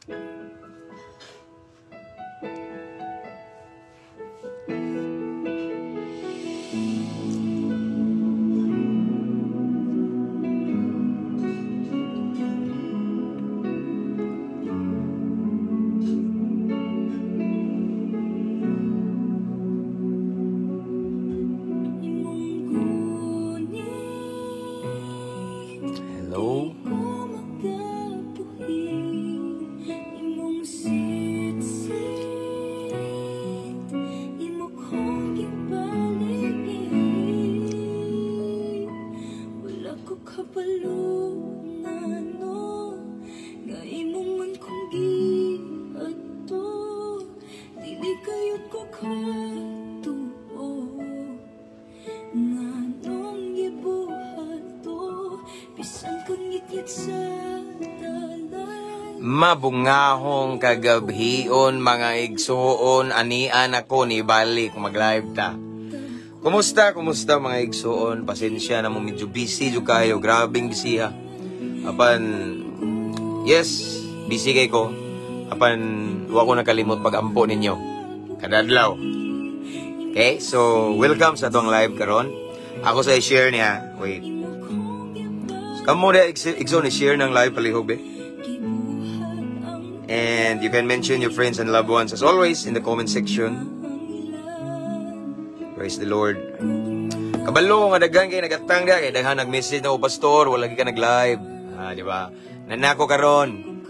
Hello? Mabungahong kagabhion mga igsuon, anian ako ni balik mag-live ta. Kumusta, kumusta mga igsuon? Pasensya na mo, medyo busy jud kayo, grabing busy ha. Apan yes, busy kay ko. Apan wa ko nakalimot pag-ampo ninyo kada adlaw. Okay, so welcome sa atong live karon. Ako sa i-share niya. Wait. Kamo na igsoon i-share ng live palihog eh. And you can mention your friends and loved ones as always in the comment section. Praise the Lord. Kabalo nga daghan kay nagatang dia kay daghan nag-message na, "Oh, pastor, wala ka nag-live." Ah, di ba? Nanako karon.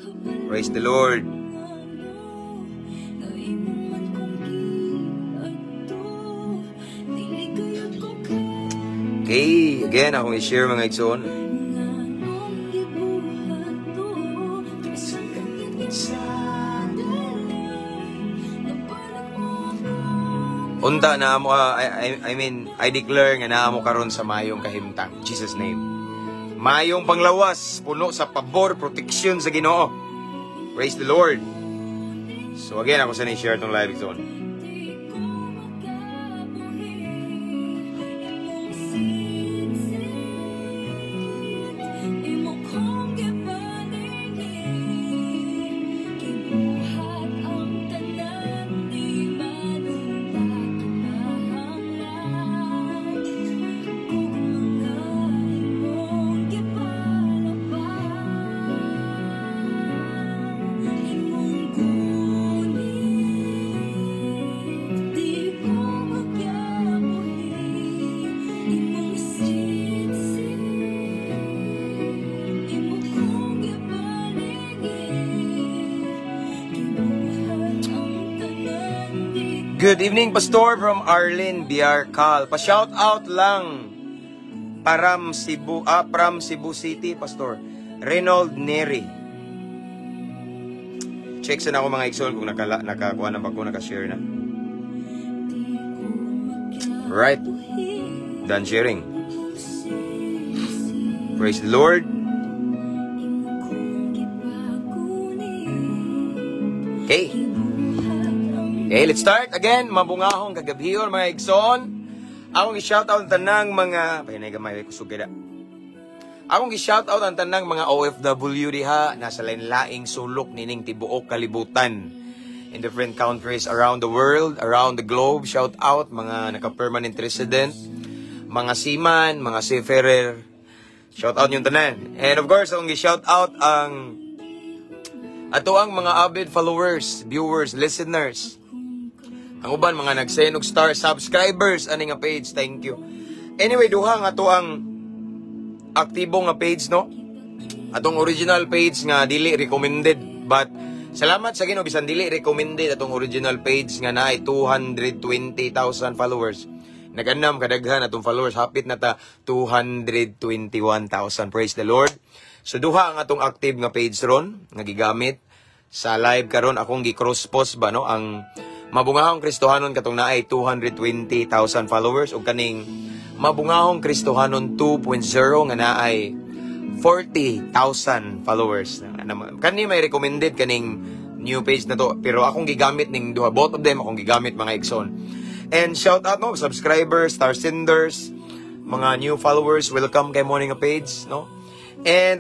Praise the Lord. Okay, again akong i-share mga igsoon. Unta na mo, I mean, I declare nga naa mo karon sa mayong kahimtang. Jesus name. Mayong panglawas, puno sa pabor, protection sa Ginoo. Praise the Lord. So again, ako sa ni-share tong live zone. Good evening, Pastor, from Arlene Biarcal. Pa-shout out lang Param Cebu, from Cebu City, Pastor Reynold Neri. Check sa na ako mga igsoon kung nakakuha na ba ko, naka-share na. Right. Done sharing. Praise the Lord. Okay. Okay, let's start again. Mabungahong kagabhion mga igsoon. Akong i-shout out ang tanang mga pahinay gamay kusog kay da. Akong i-shout out ang tanang mga OFW diha nasa lain-laing sulok nining tibuok kalibutan in different countries around the world, around the globe. Shout out mga naka-permanent resident, mga seaman, mga seafarer. Shout out yung tanan. And of course, akong i-shout out ang ato ang mga avid followers, viewers, listeners. Ang uban mga nag-send og star subscribers ani nga page. Thank you. Anyway, duha nga to ang aktibo nga page, no? Atong original page nga dili recommended, but salamat sa Ginoo bisan dili recommended atong original page nga naay 220,000 followers. Naganam kadaghan atong followers, hapit na ta 221,000. Praise the Lord. So duha ang atong active nga page ron nga gigamit sa live karon. Akong gi-cross post ba, no, ang Mabungahong Kristohanon katong naay 220,000 followers ug kaning Mabungahong Kristohanon 2.0 nga naay 40,000 followers. Kani may recommended kaning new page na to, pero akong gigamit ning duha, both of them akong gigamit mga igsoon. And shout out, no, subscribers, star senders, mga new followers, welcome kay mo nga page, no? And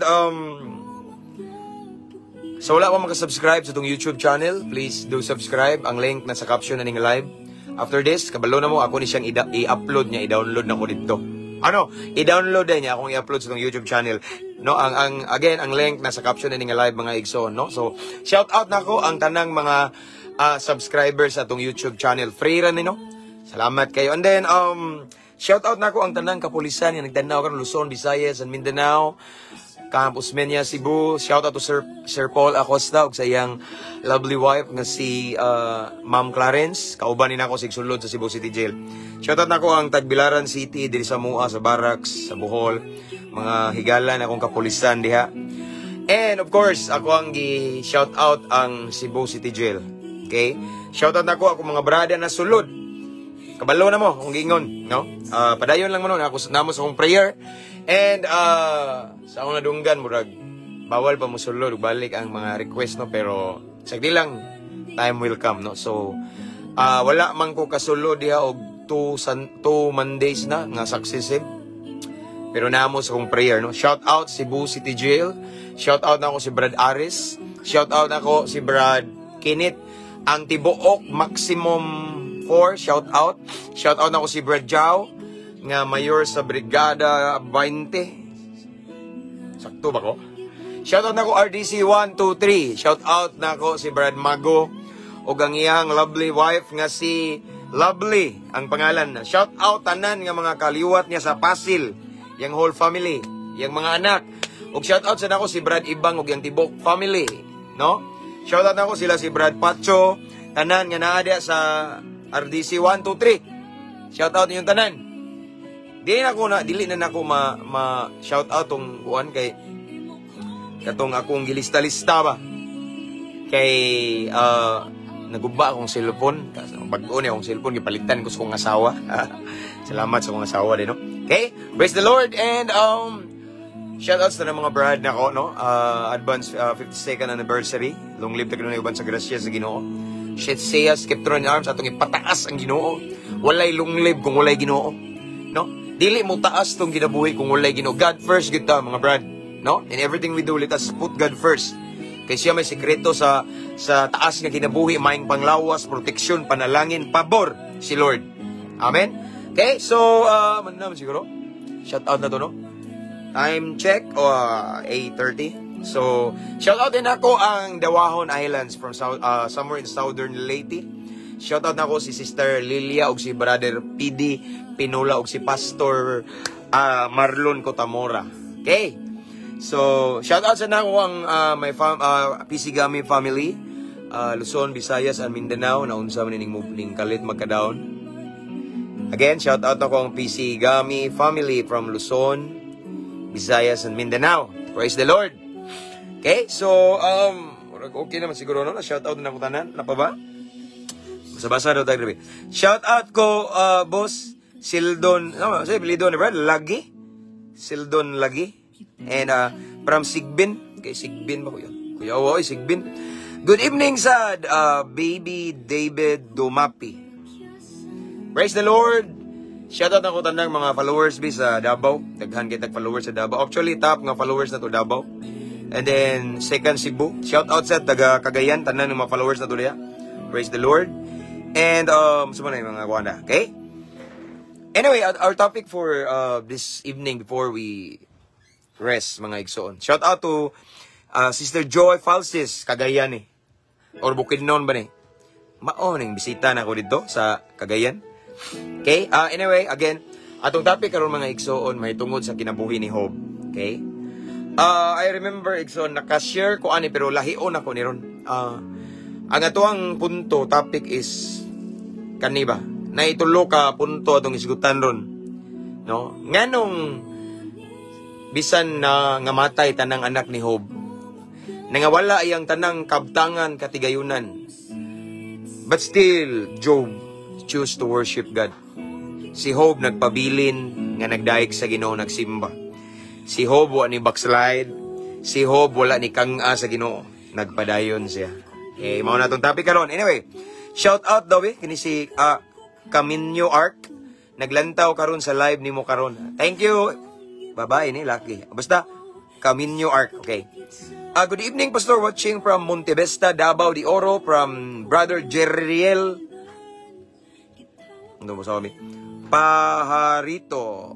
So wala pa makasubscribe sa atong YouTube channel, please do subscribe. Ang link nasa caption na ning live. After this, kabalo na mo, ako ni siyang i-upload niya, i-download na ko dito. Ano? I-download din niya akong i-upload sa atong YouTube channel. No, ang again, ang link nasa caption na ning live, mga igsoon, no? So, shout out nako ang tanang mga subscribers sa atong YouTube channel. Free ra ni, no? Salamat kayo. And then shout out nako ang tanang kapulisan nga nagtanaw karon, Luzon, Visayas and Mindanao. Camp Osmeña, Cebu. Shout out to Sir Paul Acosta ug sa iyang lovely wife nga si Ma'am Clarence. Kauban ni nako sig sulod sa Cebu City Jail. Shout out nako ang Tagbilaran City diri sa Mua, sa Barracks, sa Bohol. Mga higala na akong kapulisan diha. And of course, ako ang gi shout out ang Cebu City Jail. Okay? Shout out nako ako mga brada na sulod. Kabalo na mo kung giingon, no? Padayon lang mo no, ako namo sa akong prayer. And sa akong nadunggan, murag bawal pa mosulod ug balik ang mga request, no, pero sagdi lang, time will come, no. So wala man ko kasulod diha og 2 Mondays na nga successive. Pero namo sa akong prayer, no. Shout out Cebu City Jail. Shout out na ako si Brad Aris. Shout out na ako si Brad Kenneth. Ang tibuok maximum 4, shout out. Shout out na ako si Brad Jao nga mayor sa Brigada 20. Sakto ba ko? Shout out na ako RDC 1, 2, 3. Shout out na ako si Brad Mago ug ang iyang lovely wife nga si Lovely ang pangalan. Shout out tanan nga mga kaliwat niya sa Pasil, yang whole family, yang mga anak. Ug shout out sa nako si Brad Ibang ug yang tibok family, no? Shout out nako sila si Brad Pacho, tanan nga naa diha sa RDC 1, 2, 3. Shout out ninyong tanan. Di na ako na dili na nako ma shout out tong kuan kay katong akong gilista-lista ba. Kay naguba akong cellphone, kasi bag-o ni akong cellphone, gipalitan ko sa akong asawa. Salamat sa akong asawa din, no. Okay? Praise the Lord and shout outs na ng mga brad nako, no? Advance 52nd anniversary. Long live ta kanunay uban sa grasya sa Ginoo. Shit siya Skeptron Arms, atong ipataas ang Ginoo. Walay long live kung walay Ginoo. No? Dili mo taas tong kinabuhi kung walay Ginoo. God first gyud ta, mga brad. No? In everything we do, let us put God first. Kay siya may sekreto sa taas nga kinabuhi, maayong panglawas, proteksyon, panalangin, pabor si Lord. Amen. Okay, so man naman siguro. Shout out na to, no? Time check, 8:30. So, shout out din ako ang Dawahon Islands from South, somewhere in Southern Leyte. Shout out nako si Sister Lilia ug si Brother PD Pinula ug si Pastor Marlon Cotamora. Okay. So, shout out sa nako ang my PC Gami family, Luzon, Visayas, and Mindanao na unsa man ning move ning kalit magka-down. Again, shout out ako ang PC Gami family from Luzon, Visayas, and Mindanao. Praise the Lord. Okay, so, murag okay naman siguro, no? Na shout out na ako tanan. Na pa ba? Basa-basa daw tayo grabe. Shout out ko, boss, Sildon, no, say, Sildon, bro, Lagi. Sildon Lagi. And, from Sigbin. Okay, Sigbin ba ko yun? Kuya, oy, Sigbin. Good evening sa baby David Dumapi. Praise the Lord. Shout out ako tanang mga followers bi sa Davao. Daghan kay tag followers sa Davao. Actually, top nga followers na to Davao. And then second Cebu. Shout out sa taga Cagayan, tanan ng mga followers na to diha. Praise the Lord. And sa na yung mga kuwan. Okay? Anyway, our topic for this evening before we rest, mga igsoon. Shout out to Sister Joy Falsis, Cagayan eh. Or Bukidnon ba ni? Mao ning bisita na ako dito sa Cagayan. Okay? Anyway, again, atong topic karon, mga igsoon, may tungod sa kinabuhi ni Job. Okay? I remember, igsoon, naka-share ko ani pero lahion ako ni ron. Ang atoang punto topic is kani ba? Naitulo ka punto atong isgutan ron. No? Nganong bisan na nga matay tanang anak ni Job, nangawala iyang tanang kabtangan, katigayunan. But still, Job choose to worship God. Si Job nagpabilin nga nagdaig sa Ginoo, nagsimba. Si Job wa ni backslide. Si Job wala ni kang-a sa Ginoo. Nagpadayon siya. Okay, mao na tong topic karon. Anyway, shout out daw eh kini si Camino Arc. Naglantaw karon sa live nimo karon. Thank you. Babae ni, lucky. Basta Camino Arc. Okay. Good evening, Pastor. Watching from Montevesta, Davao de Oro, from Brother Jeriel. Ano mo sa kami? Paharito.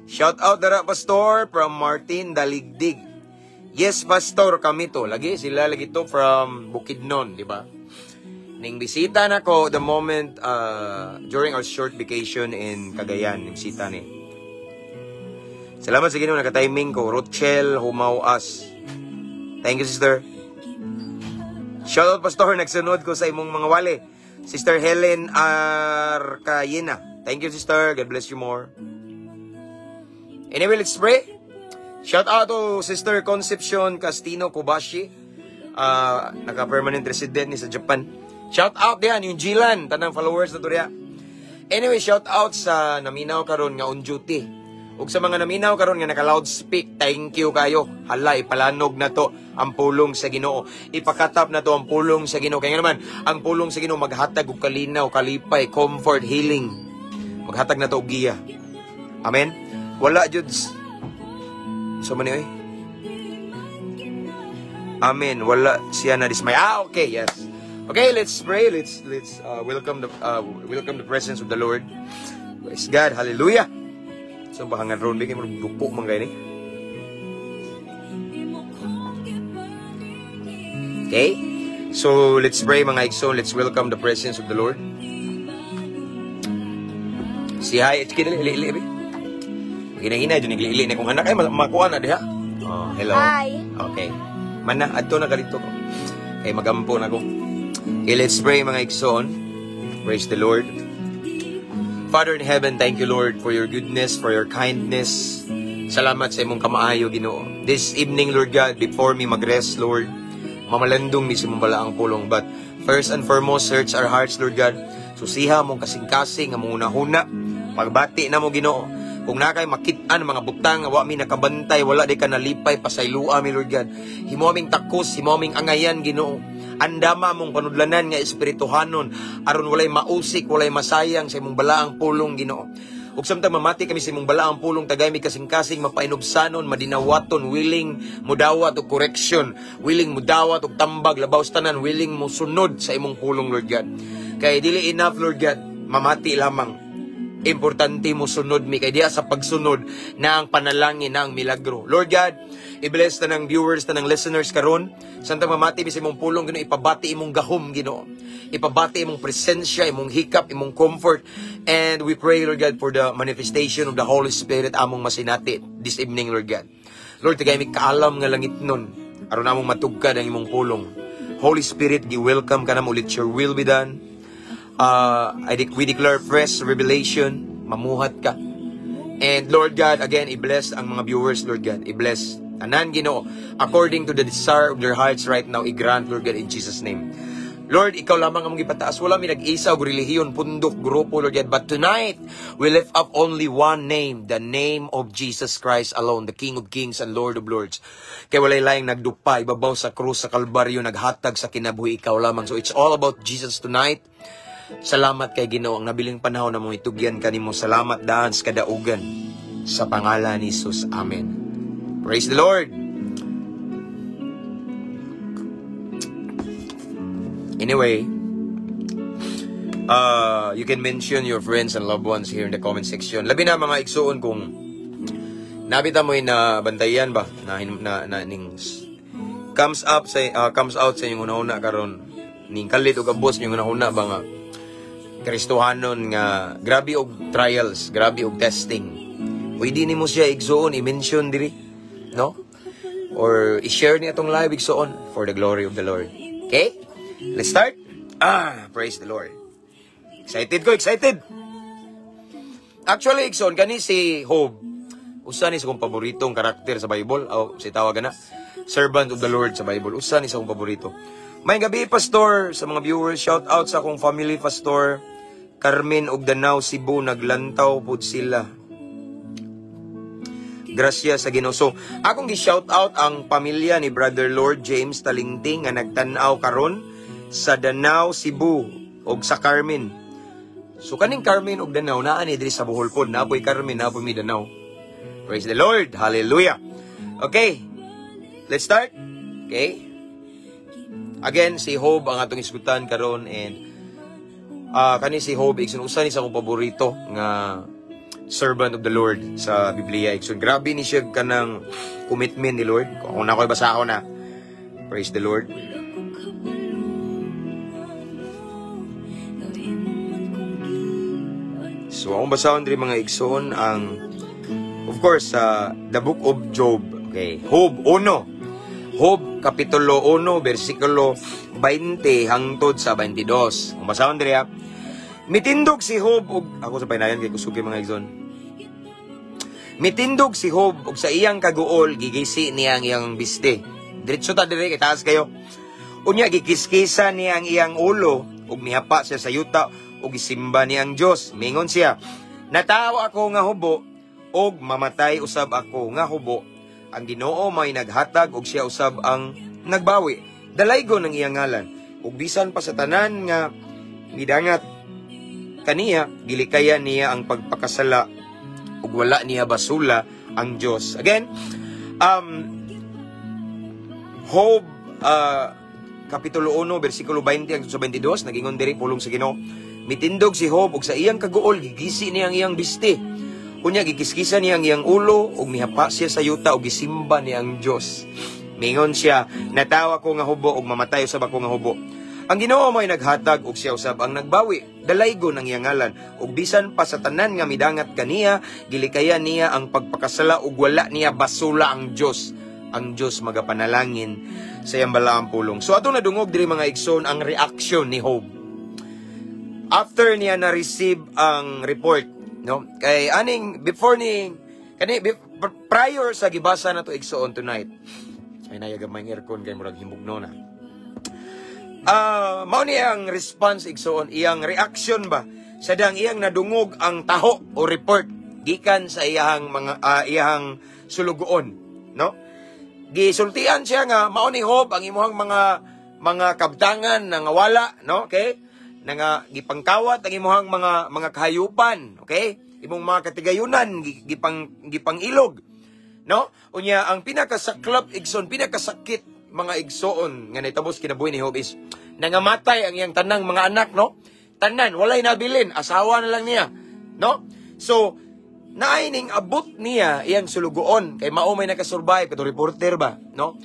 Shout out dara, Pastor, from Martin Daligdig. Yes, Pastor, kami to. Lagi, sila lagi to from Bukidnon, di ba? Ning bisita na ko the moment during our short vacation in Cagayan, ning bisita ni. Salamat sa Ginoo, naka-timing ko. Rochelle Humawas. Thank you, sister. Shout out, Pastor, nagsunod ko sa imong mga wali. Sister Helen Arcayena. Thank you, sister. God bless you more. Anyway, let's pray. Shout out to Sister Concepcion Castino Kobashi. Naka-permanent resident ni sa Japan. Shout out diyan, yung Jilan, tanang followers na to diya. Anyway, shout out sa naminaw karon nga on duty. Ug sa mga naminaw karon nga naka loudspeak, thank you kayo. Hala, ipalanog na to ang pulong sa Ginoo. Ipakatap na to ang pulong sa Ginoo. Kaya nga naman, ang pulong sa Ginoo maghatag og kalinaw, kalipay, comfort, healing. Maghatag na to og giya. Amen. Wala jud. So man oy. Amen. Wala siya na dismay. Ah, okay, yes. Okay, let's pray. Let's welcome the presence of the Lord. Praise God. Hallelujah. So bahangan ron kay mo duko man kay ni. Okay? So let's pray, mga igsoon. Let's welcome the presence of the Lord. Si hi, HK dali, ili ili bi. Hinay-hinay dyan, ili na kung anak ay makuha na diha. Oh, hello. Hi. Okay. Mana adto na kadito ko. Kay magampo na ko. Okay, let's pray, mga igsoon. Praise the Lord. Father in heaven, thank you, Lord, for your goodness, for your kindness. Salamat sa imong kamaayo, Ginoo. This evening, Lord God, before me magrest, Lord, mamalandong mi sa imong balaang pulong. But first and foremost, search our hearts, Lord God. Susiha among kasing-kasing, among hunahuna. Pagbati na mo, Ginoo. Kung naa kay makit-an mga butang nga wa mi nakabantay, wala di ka nalipay, pasaylua mi, Lord God. Himo aming takos, himo aming angayan, Ginoo. Andama mong panudlanan nga espirituhanon aron walay mausik, walay masayang sa imong balaang pulong, Ginoo. Ug samtang mamati kami sa imong balaang pulong, tagay mi kasing-kasing mapainubsanon, madinawaton, willing mudawat og correction, willing mudawat og tambag, labaw sa tanan, willing mo sunod sa imong pulong, Lord God. Kay dili enough, Lord God, mamati lamang. Importante mo sunod mi kay diya sa pagsunod na ang panalangin na ang milagro. Lord God, i-bless tanang viewers, tanang listeners karon. Samtang mamati mi sa imong pulong, Ginoo, ipabati imong gahom, Ginoo. Ipabati imong presensya, imong hikap, imong comfort. And we pray, Lord God, for the manifestation of the Holy Spirit among masinati this evening, Lord God. Lord, tagay mi kaalam nga langit nun aron among matugkad ang imong pulong. Holy Spirit, gi-welcome ka namo. Let your will be done. We declare fresh revelation. Mamuhat ka. And Lord God, again, i-bless ang mga viewers, Lord God. I-bless. Tanan, Ginoo, according to the desire of their hearts right now, i-grant, Lord God, in Jesus' name. Lord, ikaw lamang ang gipataas. Wala mi nag-isa og relihiyon, pundok, grupo, Lord God. But tonight, we lift up only one name, the name of Jesus Christ alone, the King of Kings and Lord of Lords. Kay walay laing nagdupa, ibabaw sa krus sa Kalbaryo, naghatag sa kinabuhi, ikaw lamang. So it's all about Jesus tonight. Salamat kay Ginoo ang nabiling panahon na mong itugyan kanimo. Salamat daan sa kadaugan. Sa pangalan ni Jesus. Amen. Praise the Lord. Anyway, you can mention your friends and loved ones here in the comment section. Labi na mga igsuon kung nabita mo na bantayan ba na na, na ning comes out sa inyong hunahuna karon ning kalit og abos inyong hunahuna ba nga Kristohanon nga grabe og trials, grabe og testing. Pwede nimo siya, igsuon, i-mention diri, no? Or i-share niya atong live, igsuon, for the glory of the Lord. Okay? Let's start. Ah, praise the Lord. Excited ko, excited. Actually, igsoon, kani si Job, usa ni sa akong paboritong karakter sa Bible. O, si tawag na, servant of the Lord sa Bible. Usa ni sa akong paborito. May gabi, Pastor, sa mga viewers, shout out sa akong family, Pastor Carmen og Danao, Cebu, naglantaw pud sila. Gracias sa Ginoo. So, akong gi-shout out ang pamilya ni Brother Lord James Talingting nga nagtan-aw karon sa Danao, Cebu og sa Carmen. So kaning Carmen og Danao naa ni diri sa Bohol pod, napoy Carmen, napoy mi Danao. Praise the Lord. Hallelujah. Okay. Let's start. Okay? Again, si Job ang atong isgutan karon and kani si Job, igsoon, usa ni sa akong paborito nga servant of the Lord sa Biblia, igsoon. Grabe ni siya kanang commitment ni Lord. Kung na ako'y basahon na. Praise the Lord. Wala ko kabalo nga imo man kong gi So, akong basahon diri, mga igsoon, ang of course sa the Book of Job. Okay. Job 1. Job kapitulo 1 bersikulo 20 hangtod sa 22. Kung basahon diri ha. Mitindog si Job og ako sa pinayan kay kusog kay, mga igsoon. Mitindog si Job og sa iyang kaguol gigisi niya ang iyang biste. Diretso ta diri kay taas kayo. Unya gikiskisa niya ang iyang ulo ug mihapa siya sa yuta ug gisimba niya ang Dios. Mingon siya, "Natawo ako nga hubo ug mamatay usab ako nga hubo. Ang Ginoo may naghatag ug siya usab ang nagbawi. Dalaygon ang iyang ngalan." Ug bisan pa sa tanan nga midangat kaniya, gilikayan niya ang pagpakasala ug wala niya basula ang Dios. Again, Job kapitulo 1 bersikulo 20 hangtod sa 22, nagingon diri pulong sa Ginoo. Mitindog si Job ug sa iyang kaguol gigisi niya ang iyang biste. Unya gikiskisa niya ang iyang ulo ug mihapa siya sa yuta ug gisimba niya ang Dios. Mingon siya, "Natawo ako nga hubo ug mamatay usab ako nga hubo. Ang Ginoo may naghatag ug siya usab ang nagbawi. Dalaygon ang iyang ngalan." Ug bisan pa sa tanan nga midangat kaniya, gilikayan niya ang pagpakasala ug wala niya basula ang Dios. Ang Dios magapanalangin sa iyang balaang pulong. So atong nadungog diri, mga igsoon, ang reaction ni Job after niya na-receive ang report, no? Kay aning before ni kani prior sa gibasa na to, igsoon, tonight. Ay, naya gamay ang aircon kay murag himugno na. Ah, mao ni ang response, igsoon, iyang reaction ba sa dang iyang nadungog ang taho o report gikan sa iyang mga iyang sulugoon, no? Gisultian siya nga mao ni, Job, ang imuhang mga kabtangan nga wala, no? Okay? Na nga gipangkawat ang imuhang mga kahayupan, okay? Imong mga katigayunan gipang-ilog. No? Unya ang pinakasaklap, igsoon, pinakasakit, mga igsoon, nga nahitabo sa kinabuhi ni Job is nangamatay ang iyang tanang mga anak, no? Tanan, walay nabilin, asawa na lang niya, no? So, naay ning abot niya iyang sulugoon kay mao may nakasurvive kato reporter ba, no?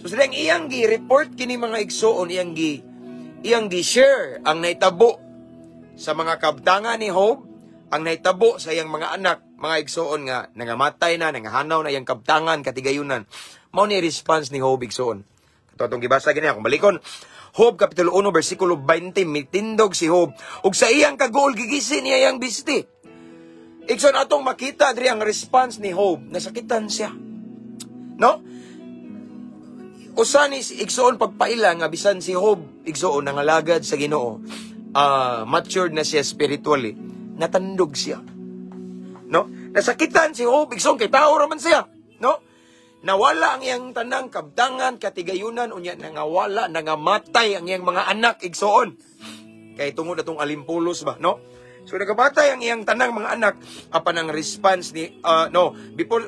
So sila ang iyang gi-report kini, mga igsoon, iyang gi share ang nahitabo sa mga kabtangan ni Job, ang nahitabo sa iyang mga anak, mga igsoon, nga nangamatay na, nangahanaw na iyang kabtangan, katigayunan. Mao ni response ni Job, igsoon. Ito atong gibasa gani, akong balikon. Job kapitulo 1 bersikulo 20, mitindog si Job ug sa iyang kaguol gigisi niya iyang bisti. Igsoon, atong makita diri ang response ni Job, nasakitan siya. No? Usa ni igsoon pagpaila nga bisan si Job, igsoon, nangalagad sa Ginoo, matured na siya spiritually, natandog siya. No? Nasakitan si Job, igsoon, kay tao raman siya, no? Nawala ang iyang tanang kabtangan, katigayunan, unya nangawala, nangamatay ang iyang mga anak, igsoon. Kay tungod atong alimpulos ba, no? So nagamatay ang iyang tanang mga anak, apan ang response ni no, before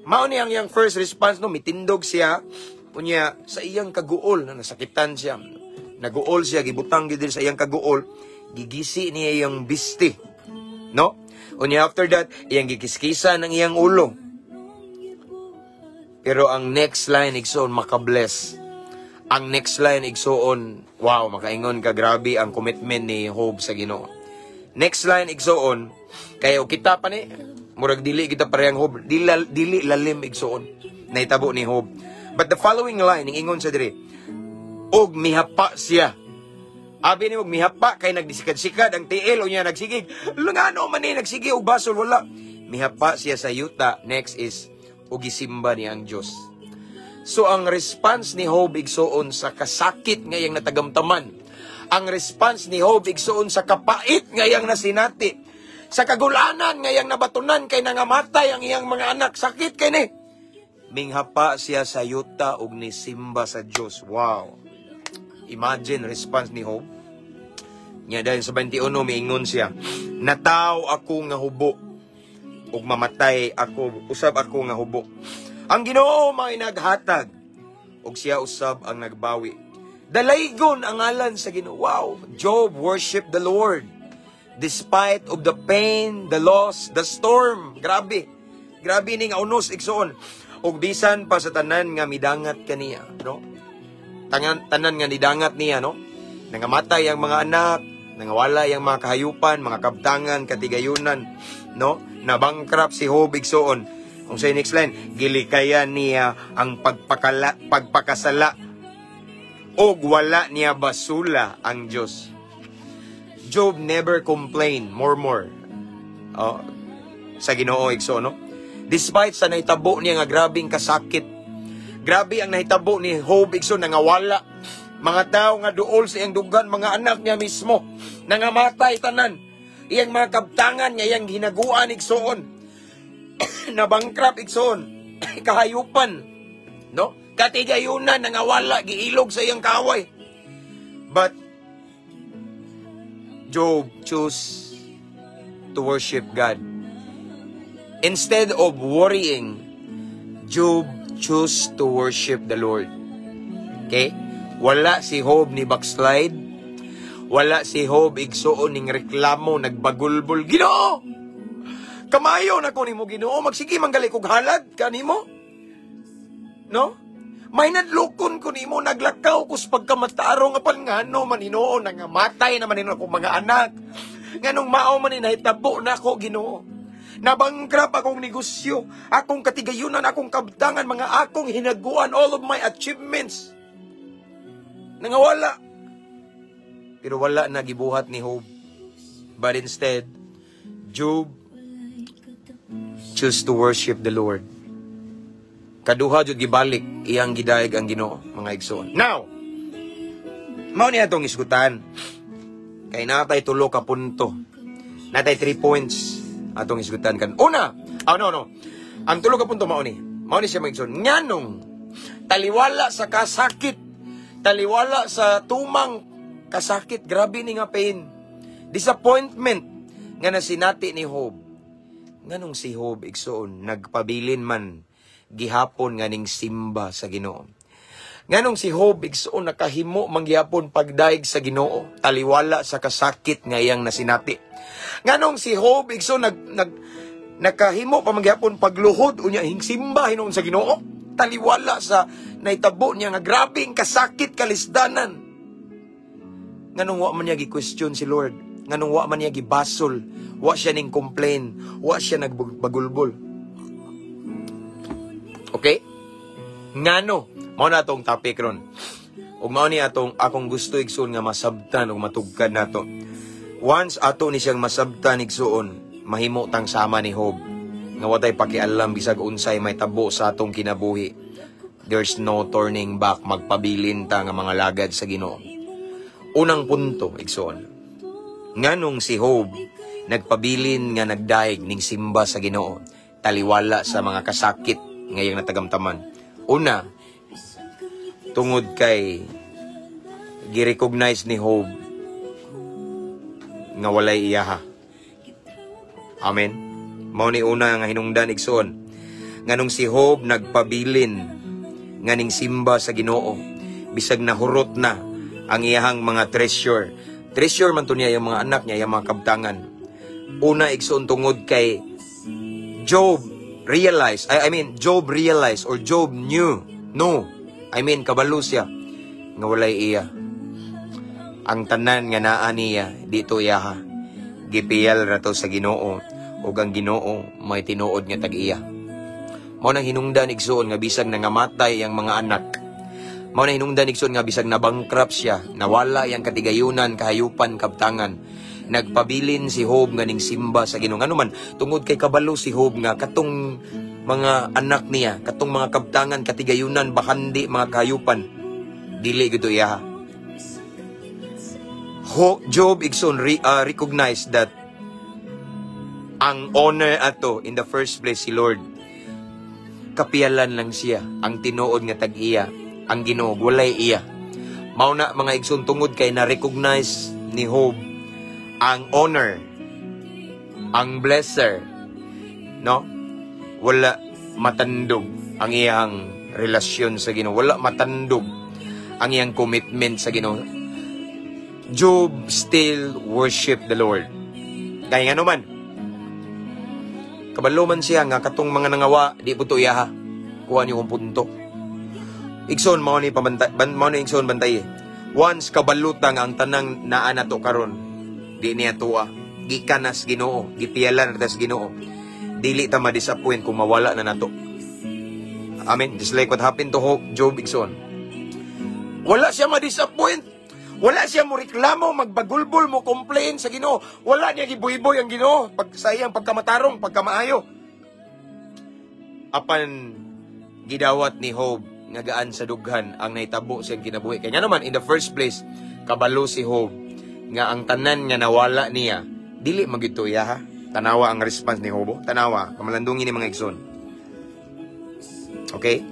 mao ni ang iyang first response, no, mitindog siya, unya sa iyang kaguol na nasakitan siya. Naguol siya, gibutang gid sa iyang kaguol, gigisi niya iyang bisti. No? Unya after that, iyang gikiskisan ang iyang ulo. Pero ang next line, igsoon, makabless. Ang next line, igsoon, wow, makaingon ka, grabe ang commitment ni Job sa Ginoo. Next line, igsoon, kaya kita pa ni, murag dili kita parehang Job, dili, dili lalim, igsoon, nahitabo ni Job. But the following line, ingon sa diri, og mihapa siya. Abi ni og mihapa kay nagdisikad-sikad ang tiil unya nagsigig. Ngano man ni nagsige og basol wala. Mihapa siya sa yuta. Next is og gisimba niya ang Dios. So ang response ni Job, igsoon, sa kasakit nga iyang natagamtaman, ang response ni Job, igsoon, sa kapait nga iyang nasinati, sa kagulanan nga iyang nabatunan kay nangamatay ang iyang mga anak, sakit kay ni. Minghapa siya sa yuta ug nisimba sa Dios. Wow. Imagine response ni Job. Nya dahil sa 21 miingon siya, "Nataw ako nga hubo ug mamatay ako usab ako nga hubo. Ang Ginoo may naghatag Ug siya usab ang nagbawi. Dalaygon ang ngalan sa Ginoo. Wow! Job worship the Lord. Despite of the pain, the loss, the storm. Grabe. Grabe ning unos, igsoon. Ug bisan pa sa tanan nga midangat kaniya, no? Tangan, tanan nga nidangat niya, no? Nangamatay ang mga anak, nangawala ang mga kahayupan, mga kabtangan, katigayunan, no? Nabankrupt si Job, igsoon. Kung sa next line, gilikayan niya ang pagpakasala og wala niya basula ang Diyos. Job never complain more more. Oh, sa Ginoo, igsoon, no? Despite sa nahitabo niya nga grabing kasakit. Grabe ang nahitabo ni Job, igsoon, nangawala. Mga tao nga duol sa iyang dughan, mga anak niya mismo, nangamatay tanan. Iyang mga kabtangan nga iyang hinaguan, igsoon. Nabangkrap, igsoon. Kahayupan. No? Katigayunan, nangawala, giilog sa iyang kaway. But Job chose to worship God. Instead of worrying, Job chose to worship the Lord. Okay? Wala si Job ni backslide. Wala si Job, igsuon, ning reklamo, nagbagulbol. "Ginoo! Kamayo na ko nimo, Ginoo, magsige man gali kog halad kanimo. No? May nadlukon ko nimo, naglakaw ko sa pagkamatarong apan ngano man hinuon nangamatay naman hinuon akong mga anak? Nganong mao man ni nahitabo nako, Ginoo? Nabangkrap akong negosyo, akong katigayunan, akong kabtangan, mga akong hinaguan, all of my achievements. Nangawala." Pero wala na gibuhat ni Job. But instead, Job choose to worship the Lord. Kaduha jud gibalik iyang gidayeg ang Ginoo, mga igsoon. Now, mao ni atong isgutan. Kay natay tulo ka punto. Natay 3 points atong isgutan kan. Una, oh no. Ang tulo ka punto mao ni. Mao ni siya, mga igsoon. Nganong taliwala sa kasakit, taliwala sa tumang kasakit, grabe ni nga pain, disappointment nga nasinati ni Job. Nganong si Job, igsoon, nagpabilin man gihapon nga ning simba sa Ginoo? Nganong si Job, igsoon, nakahimo manggihapon pagdayeg sa Ginoo taliwala sa kasakit nga iyang nasinati? Nganong si Job, igsoon, nag, nag nakahimo pa manggihapon pagluhod unya hingsimba hinuon sa Ginoo taliwala sa nahitabo niya nga grabing kasakit, kalisdanan? Nganong wa man niya gi-question si Lord? Nganong wa man niya gibasol? Wa siya ning complain? Wa siya nagbagulbol? Okay? Ngano? Mao na atong topic ron. Ug mao ni atong akong gusto, igsoon, nga masabtan ug matugkad nato. Once ato ni siyang masabtan, igsoon, mahimo tang sama ni Job nga watay pakialam bisag unsay mahitabo sa atong kinabuhi. There's no turning back, magpabilin ta nga mga lagad sa Ginoo. Unang punto, igsoon. Nganong si Job nagpabilin nga nagdaig ning simba sa Ginoo taliwala sa mga kasakit ngayong natagamtaman? Una, tungod kay gi-recognize ni Job nga walay iyaha. Amen. Mao ni una nga hinungdan, igsoon. Nganong si Job nagpabilin nga ning simba sa Ginoo bisag nahurot na ang iyahang mga treasure. Treasure man to niya yung mga anak niya, yung mga kabtangan. Una, igsoon, tungod kay Job realized, I mean, Job realized or Job knew, no, I mean, kabalo siya nga walay iya. Ang tanan nga naa niya, dito iyaha. Gipiyal ra to sa Ginoo ug ang Ginoo may tinuod nga tag-iya. Mao nang hinungdan, igsoon, nga bisag nangamatay ang mga anak. Mao nang hinungdan, igsoon, nga bisag nabankrupt siya, nawala yang katigayunan, kahayupan, kabtangan, nagpabilin si Job nga ning simba sa Ginoo. Ngano man, tungod kay kabalo si Job nga katong mga anak niya, katong mga kabtangan, katigayunan, bakandi, mga kahayupan, dili gud iya. Job, igsoon, recognize that ang owner ato in the first place si Lord. Kapiyalan lang siya, ang tinuod nga tag-iya, ang Ginoo, walay iya. Mao na, mga igsoon, tungod kay na-recognize ni Job ang owner, ang blesser, no? Wala matandog ang iyang relasyon sa Ginoo. Wala matandog ang iyang commitment sa Ginoo. Job still worship the Lord. Kaya nga naman, kabalo man siya nga katong mga nangawa, di po to iya ha. Kuha niyo kong punto. Igsoon, mao ni pabantay, mao ni igsoon bantay eh. Once kabaluta nga ang tanang naa nato karon, di niya tuwa. Gikan nas Ginoo, gipiyalan na tas Ginoo. Dili ta ma-disappoint kung mawala na nato. Amen. Just like what happened to Hope, Job, igsoon. Wala siya ma-disappoint. Wala siya mo reklamo, magbagulbol, mo complain sa Ginoo. Wala niya gibuyboy ang Ginoo pag sa iyang pagkamatarong, pagkamaayo. Apan gidawat ni Job nga gaan sa dughan ang nahitabo sa iyang kinabuhi. Kaya nga naman, in the first place, kabalo si Job nga ang tanan nga nawala niya, dili man gyud to iya ha. Tanawa ang response ni Job. Tanawa, kamalandungin ni mga igsoon. Okay?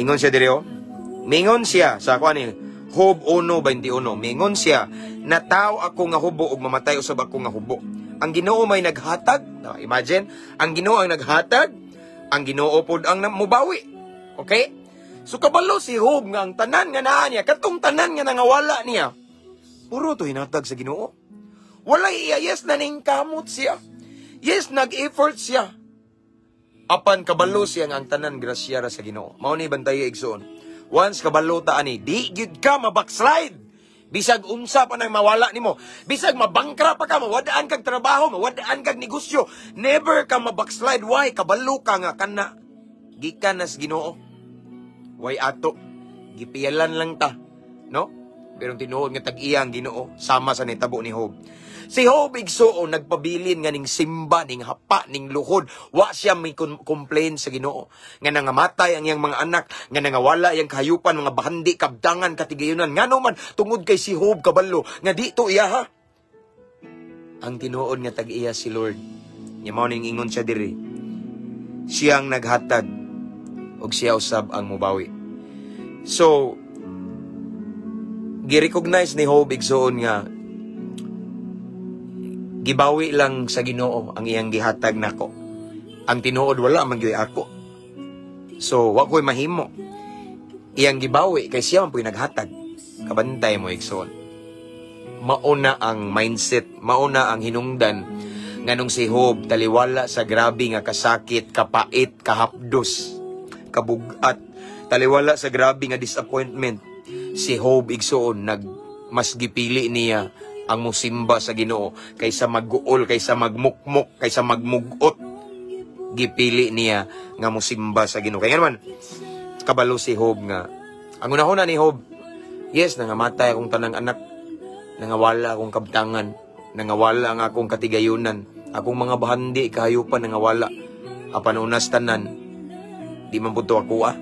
Ingon siya diri oh. Mingon siya sa kuan ni Job 1:21. Mingon siya, nataw ako nga hubo ug mamatay usab ako nga hubo. Ang Ginoo may naghatag. No, imagine, ang Ginoo ang naghatag, ang Ginoo pod ang mubawi. Okay? So kabalo si Job nga ang tanan nga naa niya, katong tanan nga nangawala niya, puro to hinatag sa Ginoo. Walay iya, yes, naningkamot siya. Yes, nag-effort siya. Apan kabalo siya nga ang tanan grasya ra sa Ginoo. Mao ni bantay igsoon. Once kabalo ta ani, di gyud ka mabackslide. Bisag unsa pa nang mawala nimo, bisag mabangkra pa ka, mawadaan kag trabaho, mawadaan kag negosyo, never ka mabackslide. Why? Kabalo ka nga kana gikan nas Ginoo. Why ato? Gipiyalan lang ta, no? Pero tinuod nga tag-iya ang Ginoo sama sa nitabo ni Job. Si Job igsuon nagpabilin nga ning simba, ning hapa, ning luhod. Wa siya may complain sa Ginoo. Nga nangamatay ang iyang mga anak, nga nangawala iyang kahayupan, mga bahandi, kabdangan, katigayunan. Ngano man tungod kay si Job kabalo nga dito iya ha. Ang tinuod nga tag-iya si Lord. Nya mao ning ingon siya diri. Siya ang naghatag ug siya usab ang mubawi. So gi-recognize ni Job igsuon nga gibawi lang sa Ginoo ang iyang gihatag nako. Ang tinuod wala man gyud ako. So wa ko'y mahimo. Iyang gibawi kay siya man pu'y naghatag. Kabantay mo igsoon. Mauna ang mindset, mauna ang hinungdan nganong si Job taliwala sa grabe nga kasakit, kapait, kahapdos, kabugat, taliwala sa grabe nga disappointment. Si Job igsoon nag mas gipili niya ang musimba sa Ginoo kaysa magguol, kaysa magmukmok, kaysa magmugot. Gipili niya nga musimba sa Ginoo. Kaya nga naman, kabalo si Job nga ang unahuna ni Job, yes, nangamatay akong tanang anak, nangawala akong kabtangan, nangawala ang akong katigayunan, akong mga bahandi, kahayupan, nangawala. Apan unas tanan, di man po to ako ah.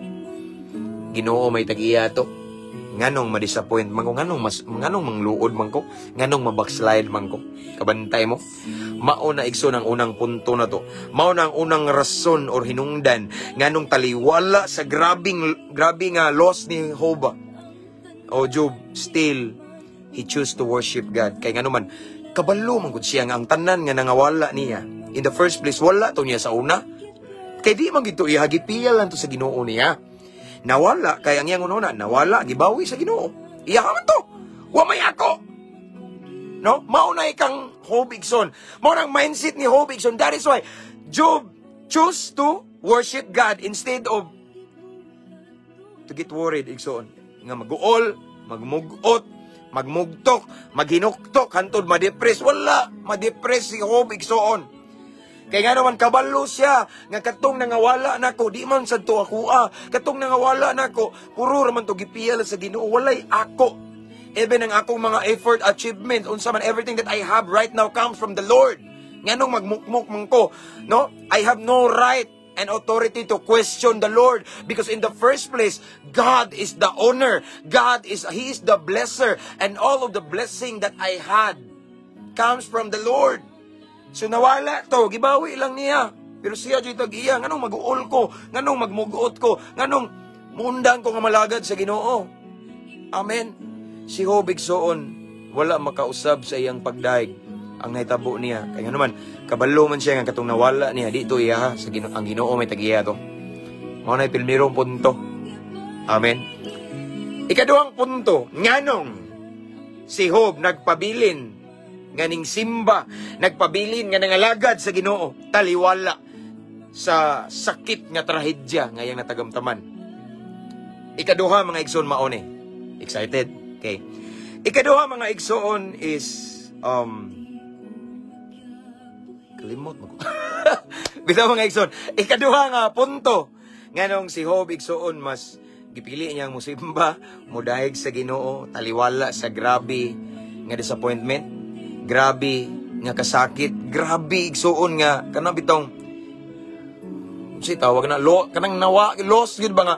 Ginoo may tag-iya to. Nganong ma-disappoint man ko, nganong mangluod man ko, nganong ma-backslide man ko. Kabantay mo. Mao na igsoon ang unang punto na to. Mao na ang unang rason or hinungdan nganong taliwala sa grabe nga loss ni Job. O Job, still he choose to worship God. Kay ngano man kabalo man gud siya nga ang tanan nga nangawala niya. In the first place, wala to niya sa una. Kay di man gid to iya, gipiya lang to sa Ginoo niya. Nawala, kay ang iyang ununa, nawala, gibawi sa Ginoo. Iya ka man to. Wa may ako. No? Mao na ikang Job igsoon. Mao nang mindset ni Job igsoon. That is why Job choose to worship God instead of to get worried igsoon. Nga maguol, magmugot, magmugtok, maghinuktok, hantod ma-depress. Wala, ma-depress si Job igsoon. Kay nga naman kabalo siya nga katong nangawala nako, di man sad to ako ah. Katong nangawala nako, puro ra man to gipiyal sa Ginoo, walay ako. Even ang akong mga effort, achievement, unsa man, everything that I have right now comes from the Lord. Nganong magmukmuk man ko, no? I have no right and authority to question the Lord because in the first place, God is the owner. He is the blesser, and all of the blessing that I had comes from the Lord. So nawala to, gibawi lang niya. Pero siya dyan tag-iya, nganong mag-uol ko, nganong magmugot ko, nganong muundang ko nga malagad sa Ginoo. Amen. Si Job igsoon, wala makausab sa iyang pagdaig ang nahitabo niya. Kaya naman, Kabalo man siya nga katong nawala niya dito iya sa Ginoo, ang Ginoo may tag-iya to. Mao na primerong punto. Amen. Ikaduhang punto, nganong si Job nagpabilin nga ning simba, nagpabilin nga nangalagad sa Ginoo, taliwala sa sakit nga trahedya nga iyang natagamtaman? Ikaduha, mga igsoon, mao ni. Excited? Okay. Ikaduha, mga igsoon, is kalimot mo ko. Bitaw, mga igsoon, ikaduha nga punto nganong si Job, igsoon, mas gipili niyang musimba, mudayeg sa Ginoo taliwala sa grabe nga disappointment, grabe nga kasakit, grabe, igsoon, nga kanang bitong si tawag na lo kanang nawa loss gid ba nga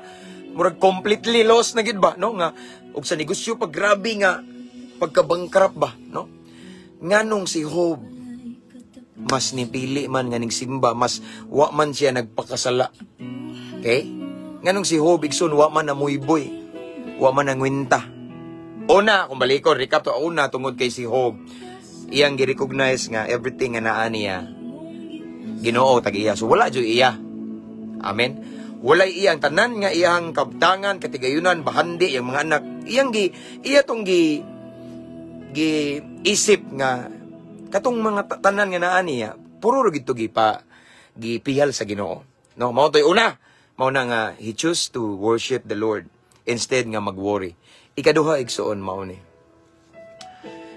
murag completely lost na gid ba, no, nga og sa negosyo pag grabe nga pagka-bankrupt ba, no? Nganong si Job mas nipili man nga ning simba, mas wa man siya nagpakasala? Okay, nganong si Job, igsoon, wa man namuyboy, wa man nangwinta? Una, kung balikon, recap to, una, tungod kay si Job, iyang gi-recognize nga everything nga naa niya, Ginoo tag-iya. So wala jud iya. Amen. Walay iyang tanan nga iyang kabtangan, katigayunan, bahandi, iyang mga anak, iyang gi iya tong gi gi isip nga katong mga tanan nga naa niya, puro ra gid to gipa gipihal sa Ginoo. No, mao to'y una. Mao na nga he choose to worship the Lord instead nga mag-worry. Ikaduha, igsoon, mao ni.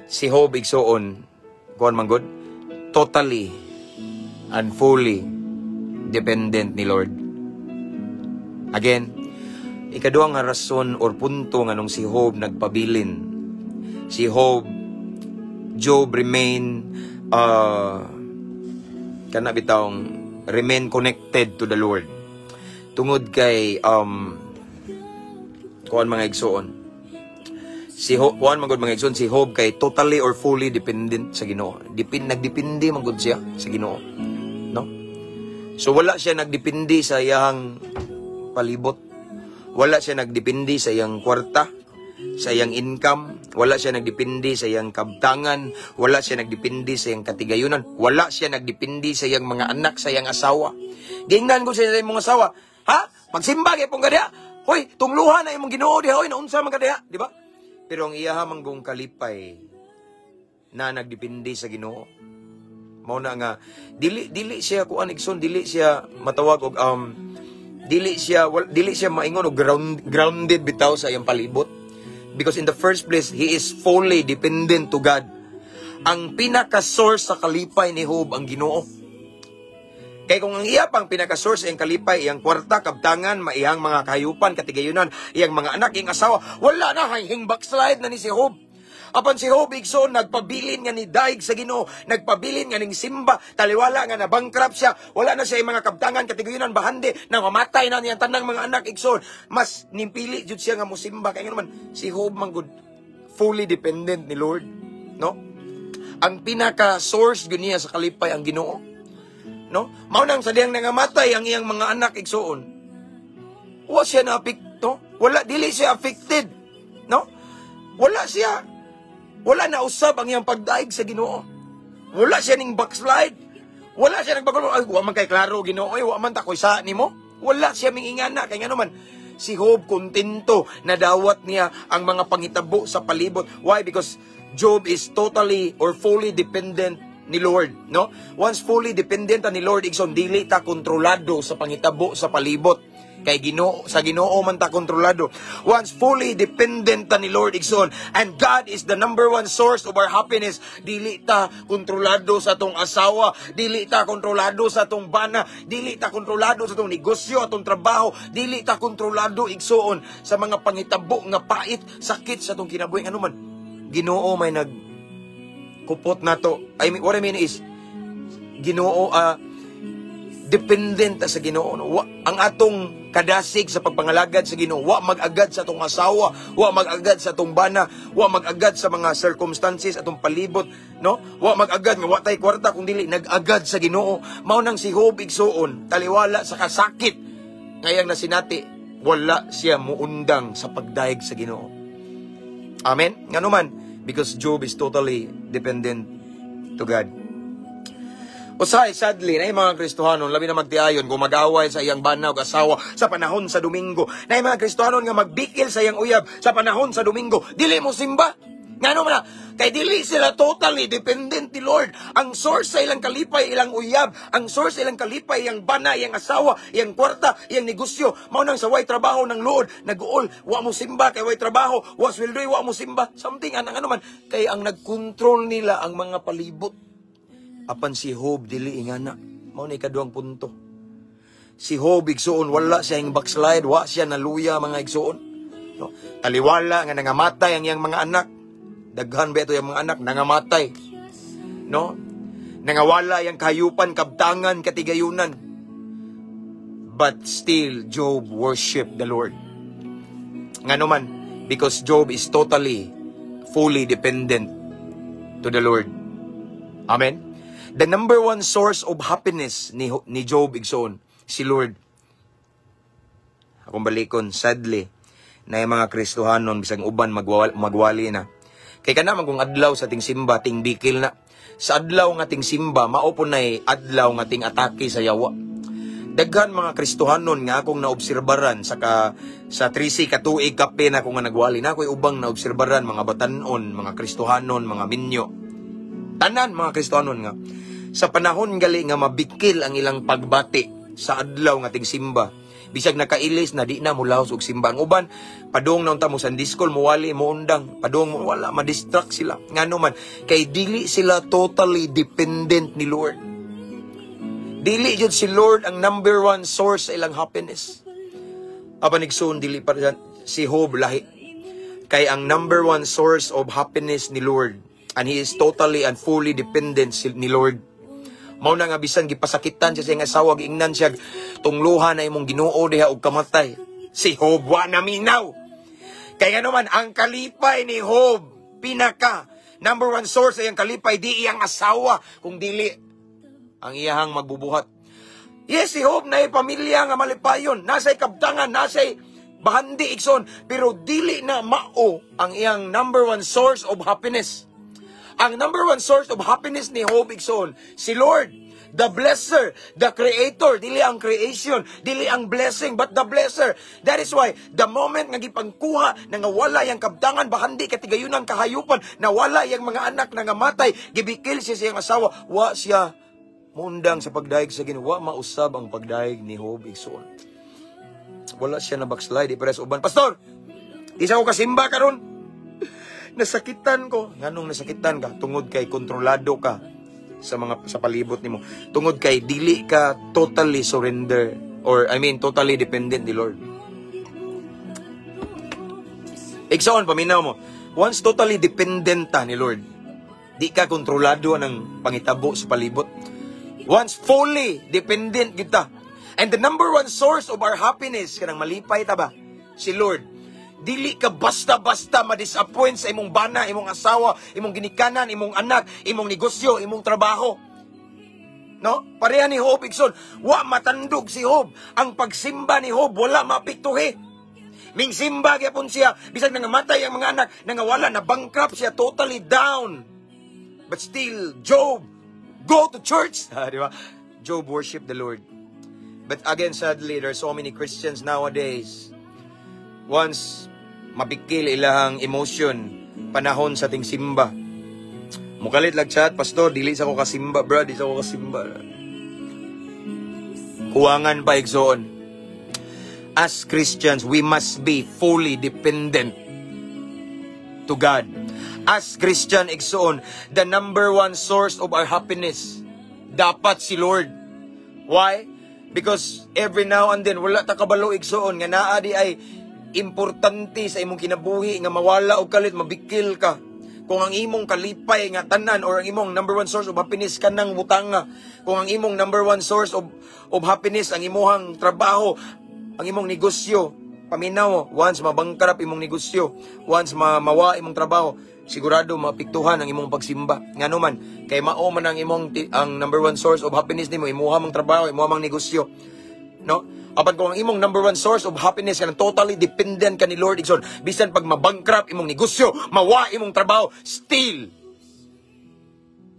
Si Job, igsoon, kuan man gud, totally and fully dependent ni Lord. Again, ikaduha nga rason or punto nga nung si Job nagpabilin. Si Job, Job remain kana bitawng remain connected to the Lord. Tungod kay kuan, mga igsoon. Si Job, kuan man gud, mga igsoon, si Job kay totally or fully dependent sa Ginoo. Nagdepende man gud siya sa Ginoo. No? So wala siya nagdepende sa iyang palibot. Wala siya nagdepende sa iyang kwarta, sa iyang income, wala siya nagdepende sa iyang kabtangan, wala siya nagdepende sa iyang katigayunan, wala siya nagdepende sa iyang mga anak, sa iyang asawa. Gingnan ko sa iyang mga asawa, "Ha? Magsimba kay pong kadiha? Hoy, tungluhan na imong Ginoo diha, hoy, naunsa man ka diha," di ba? Pero ang iya manggong kalipay na nagdepende sa Ginoo. Mao na nga dili dili siya kuan, igsoon, dili siya matawag og dili siya maingon og grounded bitaw sa iyang palibot. Because in the first place, he is fully dependent to God. Ang pinaka-source sa kalipay ni Job ang Ginoo. Kay kung ang iya pang pinaka-source iyang kalipay, iyang kwarta, kabtangan, maiyang mga kahayupan, katigayunan, iyang mga anak, iyang asawa, wala na, hing backslide na ni si Job. Apan si Job, igsoon, nagpabilin nga ni daig sa Ginoo, nagpabilin nga ning simba, taliwala nga na bankrupt siya, wala na siya yung mga kabtangan, katigayunan, bahandi, na mamatay na niyang tanang mga anak, igsoon. Mas nimpili jud siya nga musimba. Kaya nga naman, si Job man gud, fully dependent ni Lord. No? Ang pinaka-source gud niya sa kalipay ang Ginoo. No? Mao nang sa dihang nangamatay ang iyang mga anak, igsoon, wa siya na no? Wala, dili siya affected. No? Wala na usab ang iyang pagdaig sa Ginoo. Wala siya ning backslide. Wala siya nagbagol, "Ay, wa man kay klaro Ginoo, ay, wa man ta koy sa nimo." Wala siya mingingana kay ngano man si Job kontento na dawat niya ang mga pangitabo sa palibot. Why? Because Job is totally or fully dependent ni Lord, no? Once fully dependent ni Lord, igsoon, dili ta kontrolado sa pangitabo sa palibot. Kay Ginoo, sa Ginoo man ta kontrolado. Once fully dependent ta ni Lord, igsoon, and God is the number one source of our happiness, dili ta kontrolado sa atong asawa, dili ta kontrolado sa atong bana, dili ta kontrolado sa atong negosyo, atong trabaho, dili ta kontrolado, igsoon, sa mga pangitabo nga pait, sakit sa atong kinabuhi. Ano man, Ginoo may nag kupot nato. I mean, what I mean is, Ginoo, dependent ta sa Ginoo. No? Wa, ang atong kadasig sa pagpangalagad sa Ginoo, wa mag-agad sa atong asawa, wa mag-agad sa atong bana, wa mag-agad sa mga circumstances atong palibot, no? Wa mag-agad nga wa tay kwarta kung dili nag-agad sa Ginoo. Mao nang si Job, igsoon, taliwala sa kasakit ngayang nasinati, wala siya muundang sa pagdayeg sa Ginoo. Amen. Ngano man, because Job is totally dependent to God. Usahay, sadly, na mga Kristohanon, labi na magtiayon, kung mag-away sa iyang bana og asawa sa panahon sa Domingo. Na mga Kristohanon nga magbikil sa iyang uyab sa panahon sa Domingo, dili mo simba. Ngano man na? Kay dili sila totally dependent ni Lord. Ang source sa ilang kalipay, ilang uyab. Ang source sa ilang kalipay, iyang bana, iyang asawa, iyang kwarta, iyang negosyo. Mao nang sa way trabaho ng luod, nag-uol, wa mo simba kay way trabaho, wa sweldo, wa mo simba. Something anang ano man kay ang nagkontrol nila ang mga palibot. Apan si Job dili ingana. Mao na ikaduhang punto. Si Job, igsuon, wala siya yung backslide, wa siya naluya, mga igsuon. No? Taliwala nga nangamatay ang iyang mga anak. Daghan ba ito yung mga anak nangamatay? No? Nangawala yang kahayupan, kabtangan, katigayunan. But still, Job worship the Lord. Ngano man, because Job is totally, fully dependent to the Lord. Amen? The number one source of happiness ni Job, igsoon, si Lord. Akong balikon, sadly, na yung mga Kristohanon, bisag uban magwali na. Kay kana man kung adlaw sa ting simba, ting bikil na. Sa adlaw nga ting simba, mao po na'y adlaw nga ting atake sa yawa. Daghan mga Kristohanon nga akong naobserbaran sa 13 ka tuig kape na ako nga nagwali na ako'y ubang naobserbaran, mga batanon, mga Kristohanon, mga minyo. Tanan mga Kristohanon nga sa panahon gali nga mabikil ang ilang pagbati sa adlaw nga ting simba. Bisag nakailis na, di na mulaos og simba. Ang uban, padung na unta mo Sunday school, muwali, muundang, padung mo wala, ma-distract sila. Ngano man, kay dili sila totally dependent ni Lord. Dili jud si Lord ang number one source sa ilang happiness. Apan, igsoon, dili pa si Job lahi. Kay ang number one source of happiness ni Lord and he is totally and fully dependent ni Lord. Mao na nga bisan gipasakitan siya sa iyang asawa, giingnan siya, "Tungluhan na imong Ginoo diha og kamatay." Si Job wa na minaw. Kay ngano man, ang kalipay ni Job, pinaka number one source sa iyang kalipay di iyang asawa, kung dili ang iyahang magbubuhat. Yes, si Job na pamilya nga malipayon, nasay kabtangan, nasay bahandi, igsoon, pero dili na mao ang iyang number one source of happiness. Ang number one source of happiness ni Job, igsoon, si Lord, the blesser, the creator, dili ang creation, dili ang blessing, but the blesser. That is why, the moment nga gipangkuha, na nga wala yang kabtangan, bahandi, katigayunan, kahayupan, nawala yang mga anak, nangamatay, gibikil siya sa iyang asawa, wa siya mundang sa pagdayeg sa Ginoo, wa mausab ang pagdayeg ni Job, igsoon. Wala siya na backslide, di parehas uban. "Pastor, di sa ko kasimba karon. Nasakitan ko." Nganong nasakitan ka? Tungod kay kontrolado ka sa palibot nimo. Tungod kay dili ka totally surrender or, I mean, totally dependent ni Lord. Igsoon, paminaw mo. Once totally dependent ta ni Lord, di ka kontrolado ng pangitabo sa palibot. Once fully dependent kita. And the number one source of our happiness, kanang malipay ta ba? Si Lord. Dili ka basta-basta ma-disappoint sa imong bana, imong asawa, imong ginikanan, imong anak, imong negosyo, imong trabaho. No? Pareha ni Job, igsoon. Wa matandog si Job. Ang pagsimba ni Job, wala maapektuhi. Ming simba gyapon siya, bisag nangamatay ang mga anak, nangawala, na bankrupt siya, totally down. But still, Job, go to church. Ah, di ba? Job worship the Lord. But again, sadly, there are so many Christians nowadays. Once mabikil ilahang emotion, panahon sa ting simba, mukalit lag chat, "Pastor, dili sa ko kasimba, bro, di sa ko kasimba." Kuwangan pa, igsoon. As Christians, we must be fully dependent to God. As Christian, igsoon, the number one source of our happiness, dapat si Lord. Why? Because every now and then, wala ta kabalo, igsoon, nga naa di ay importante sa imong kinabuhi nga mawala og kalit, mabikil ka. Kung ang imong kalipay nga tanan or ang imong number one source of happiness kanang butanga, kung ang imong number one source of happiness ang imuhang trabaho, ang imong negosyo, paminaw, once mabangkrap imong negosyo, once mawa imong trabaho, sigurado maapektuhan ang imong pagsimba. Ngano man, kay mao man ang imong ang number one source of happiness nimo, imuha mang trabaho, imuha mang negosyo. No? Apan kung ang imong number one source of happiness kanang totally dependent ka ni Lord, igsoon, bisan pag mabankrupt imong negosyo, mawa imong trabaho, still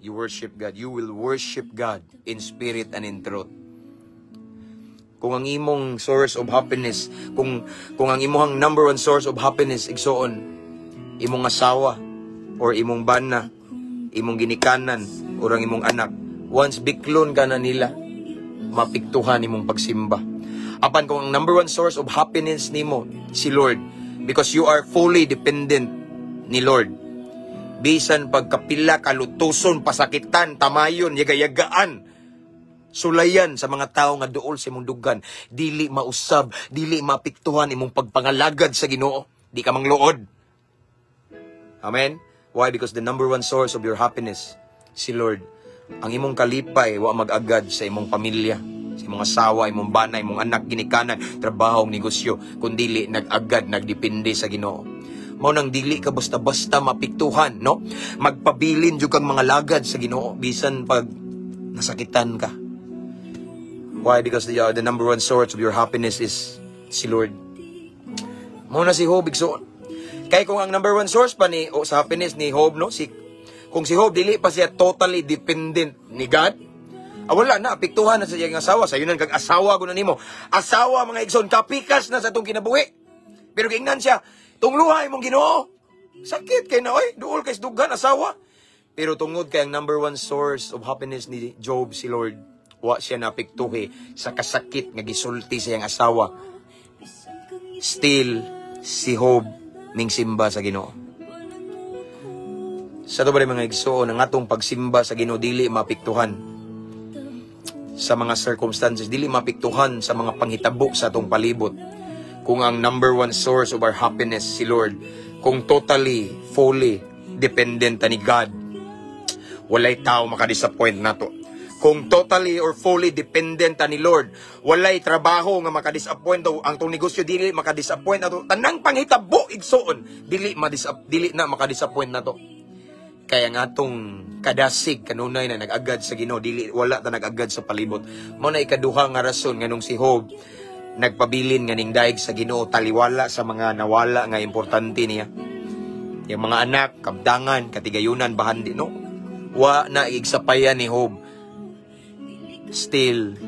You worship God. You will worship God in spirit and in truth. Kung ang imong source of happiness, kung ang imong number one source of happiness, igsoon, imong asawa or imong bana, imong ginikanan or ang imong anak, once biklon ka na nila, mapiktuhan imong pagsimba. Apan kung ang number one source of happiness nimo si Lord, because you are fully dependent ni Lord, bisan pagkapila kalutuson, pasakitan, tamayon, yagayagaan, sulayan sa mga tao nga duol sa imong dughan, dili mausab, dili mapiktuhan imong pagpangalagad sa Ginoo. Di ka mangluod. Amen. Why? Because the number one source of your happiness, si Lord. Ang imong kalipay wa mag-agad sa imong pamilya, sa imong asawa, imong bana, imong anak, ginikanan, trabaho, negosyo, kundili nag-agad, nagdepende sa Ginoo. Mao nang dili ka basta-basta mapiktuhan, no? Magpabilin jud kang mangalagad sa Ginoo bisan pag nasakitan ka. Why? Because the number one source of your happiness is si Lord. Mao na si Job, igsoon. Kay kung ang number one source pa ni o sa happiness ni Job, no, si kung si Job dili pa siya totally dependent ni God, ah, wala na, apektuhan na sa iyang asawa. Sayunan kag asawa ko na nimo. Asawa, mga igsoon, kapikas na sa atong kinabuhi. Pero giingnan siya, "Tungluha imong Ginoo." Sakit kay na oy, duol kay dughan asawa. Pero tungod kay ang number one source of happiness ni Job si Lord, wa siya napiktuhi sa kasakit nga gisulti sa iyang asawa. Still, si Job ning simba sa Ginoo. Sa to ba mga igsoon, ang atong pagsimba sa Ginoo dili mapiktuhan sa mga circumstances, dili mapiktuhan sa mga panghitabo sa atong palibot. Kung ang number one source of our happiness si Lord, kung totally, fully dependent ta ni God, walay tao makadisappoint nato. Kung totally or fully dependent ta ni Lord, walay trabaho nga makadisappoint o ang tong negosyo dili makadisappoint nato. Tanang panghitabo, igsoon, dili na makadisappoint nato. Kaya nga atong kadasig kanunay na nag-agad sa Ginoo, dili wala ta nag-agad sa palibot. Mao na ikaduha nga rason nganong si Job nagpabilin nga ning daig sa Ginoo taliwala sa mga nawala nga importante niya. Yung mga anak, kabdangan, katigayunan, bahandi, no? Wa na igsapayan ni Job. Still,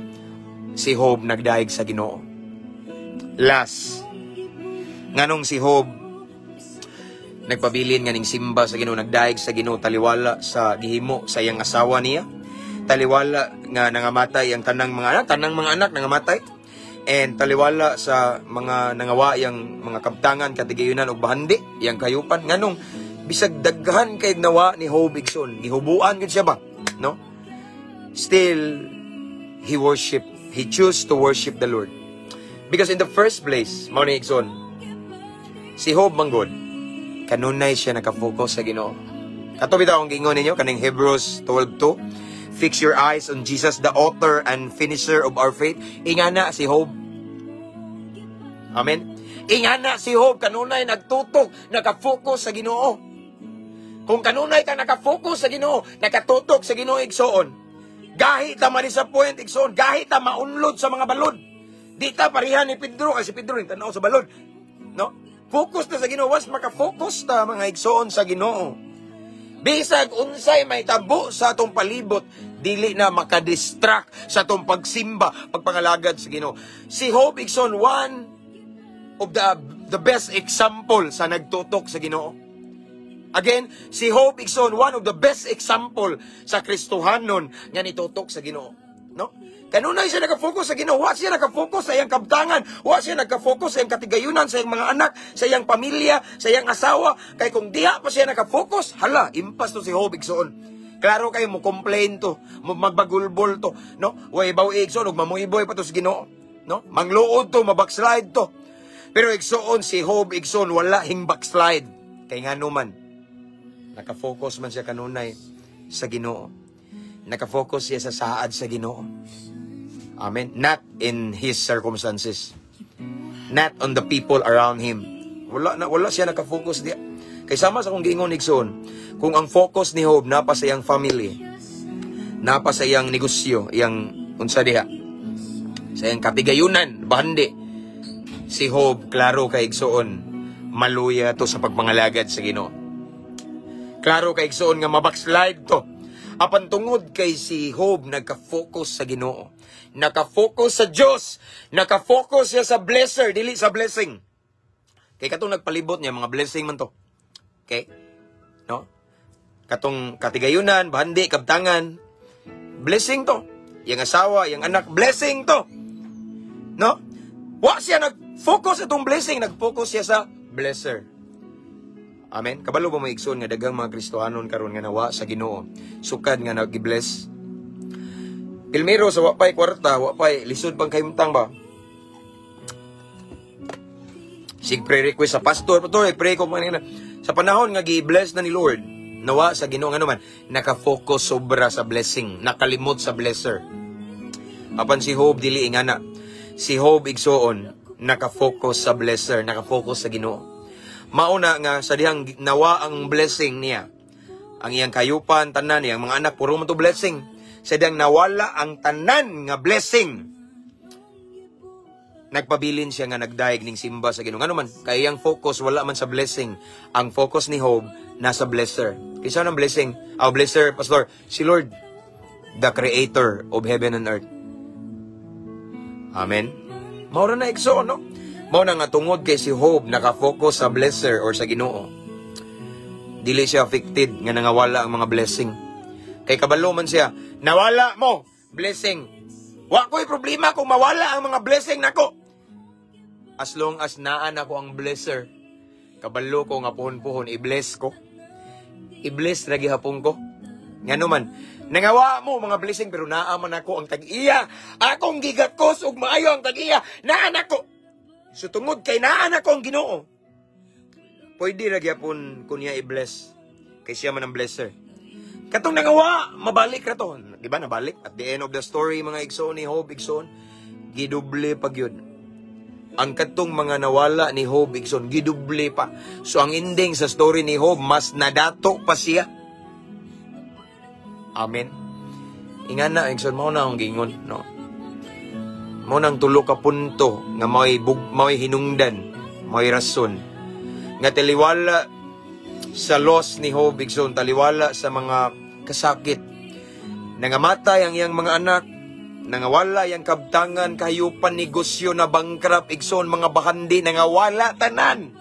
si Job nagdaig sa Ginoo. Last, nganong si Job nagpabilin nga ning simba sa Ginoo, nagdaig sa Ginoo taliwala sa gihimo sa iyang asawa niya, taliwala nga nangamatay ang tanang mga anak nangamatay, and taliwala sa mga nangawa yang mga kabtangan, katigayunan ug bahandi, iyang kayupan? Nganong bisag daghan kay nawa ni Job, igsoon, gihubuan gud siya ba, no, still he worship, he choose to worship the Lord? Because in the first place, mao ni, igsoon, si Job manggod kanunay siya nakafocus sa Ginoo. Kato bitaw akong giingon ninyo kaning Hebrews 12:2. "Fix your eyes on Jesus, the author and finisher of our faith." Ingana si Job. Amen. Ingana si Job kanunay nagtutok, nakafocus sa Ginoo. Kung kanunay ka nakafocus sa Ginoo, nakatutok sa Ginoo, igsoon, gahi ta ma-disappoint, igsoon, gahi ta maunlod sa mga balod. Di ta pareha ni Pedro kasi Pedro ning tanaw sa balod. No? Focus ta sa Ginoo. Once maka-focus ta, mga igsoon, sa Ginoo, bisag unsay may tabo sa atong palibot, dili na makadistract sa atong pagsimba, pagpangalagad sa Ginoo. Si Job, igsoon, one of the best example sa nagtutok sa Ginoo. Again, si Job, igsoon, one of the best example sa Kristohanon nga nitutok sa Ginoo. No? Kanunay siya nakafocus sa Ginoo, wa siya nakafocus sa iyang kabtangan, wa siya nakafocus sa iyang katigayunan, sa iyang mga anak, sa iyang pamilya, sa iyang asawa. Kay kung diha pa siya nakafocus, hala, impas to si Job, igsoon. Klaro kayo mo complain to, mo magbagulbol to, no? Way baw, igsoon, ug mamuiboy pa to sa Ginoo, no? Mangluod to, mabackslide to. Pero igsoon, si Job, igsoon, wala hing backslide. Kay ngano man, nakafocus man siya kanunay sa Ginoo. Nakafocus siya sa saad sa Ginoo. Amen. Not in his circumstances. Not on the people around him. Wala na, wala siya nakafocus diya. Kay sama sa akong giingon, igsoon, kung ang focus ni Job napa sa iyang family, napa sa iyang negosyo, iyang unsa diha, sa iyang katigayunan, bahandi, si Job, klaro kay, igsoon, maluya to sa pagpangalagad sa Ginoo. Klaro kay, igsoon, nga mabackslide to. Apan tungod kay si Job nagka-focus sa Ginoo, naka-focus sa Dios, naka-focus siya sa blesser, dili sa blessing. Kay katong nagpalibot niya, mga blessing man to. Okay? No? Katong katigayunan, bahandi, kabtangan, blessing to. Yang asawa, yang anak, blessing to. No? Wa siya nag-focus itong blessing, nag-focus siya sa blesser. Amen. Kabalo ba mo, igsoon, nga daghang mga Kristohanon karon nga nawa sa Ginoo, sukad nga nag-bless? Pilmero sa wa pay kwarta, wa pay lisod pang kahimtang ba? Sig pray request sa pastor, "Pastor, pray ko man." Sa panahon nga gi-bless na ni Lord, nawa sa Ginoo, nga naman naka-focus sobra sa blessing, nakalimot sa blesser. Apan si Job dili ingana. Si Job, igsoon, naka-focus sa blesser, naka-focus sa Ginoo. Mauna nga sa dihang nawa ang blessing niya, ang iyang kayupan, tanan, iyang mga anak, puro man to blessing. Sa dihang nawala ang tanan nga blessing, nagpabilin siya nga nagdayeg ning simba sa Ginoo. Ngano man, kay iyang focus wala man sa blessing. Ang focus ni Job nasa blesser. Kinsa ng blessing? Our blesser, pastor, si Lord, the creator of heaven and earth. Amen. Mao ra na, igsoon, no? Mao na nga tungod kay si Job naka-focus sa blesser or sa Ginoo, dili siya affected nga nangawala ang mga blessing. Kay kabalo man siya, nawala mo blessing. Wa ko'y problema kung mawala ang mga blessing nako. As long as naa nako ang blesser, kabalo ko nga puhon-puhon i-bless ko. I-bless ra gihapon ko. Ngano man, nangawa mo mga blessing pero naa man ako ang tag-iya. Akong gigakos og maayo ang tag-iya. Naa nako. So tungod kay naa nako ang Ginoo, pwede ra gyapon ko niya i-bless. Kay siya man ang blesser. Katong nangawa, mabalik ra to. Di ba nabalik? At the end of the story, mga igsoon ni Job, igsoon, giduble pa gyud. Ang katong mga nawala ni Job, igsoon, giduble pa. So ang ending sa story ni Job, mas nadato pa siya. Amen. Ingana, igsoon, mao na akong gingon, no? Mao nang tulo ka punto nga mao'y hinungdan, mao'y rason nga taliwala sa loss ni Job, igsoon, taliwala sa mga kasakit. Nangamatay ang iyang mga anak, nangawala yang kabtangan, kahayupan, negosyo na bankrupt, igsoon, mga bahandi, nangawala tanan.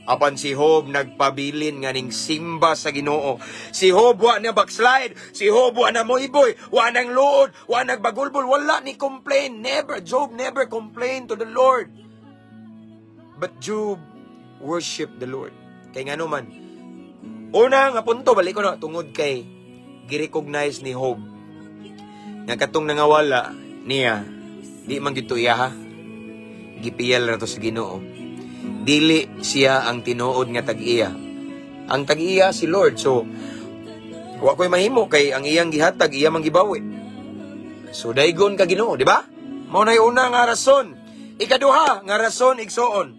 Apan si Job nagpabilin nga ning simba sa Ginoo. Si Job wa na backslide, si Job wa na moiboy, wa nang luod, wa nagbagulbol, wala ni complain. Never, Job never complain to the Lord. But Job worship the Lord. Kay ngano man, una nga punto, balik ko na, tungod kay gi-recognize ni Job nga katong nangawala niya, di man gito iya ha. Gipiyal ra to sa Ginoo. Dili siya ang tinuod nga tag-iya. Ang tag-iya si Lord. So, wa ko'y mahimo kay ang iyang gihatag, iya man gibawi. So, daygon ka Ginoo, di ba? Mao na una nga rason. Ikaduha nga rason, igsoon.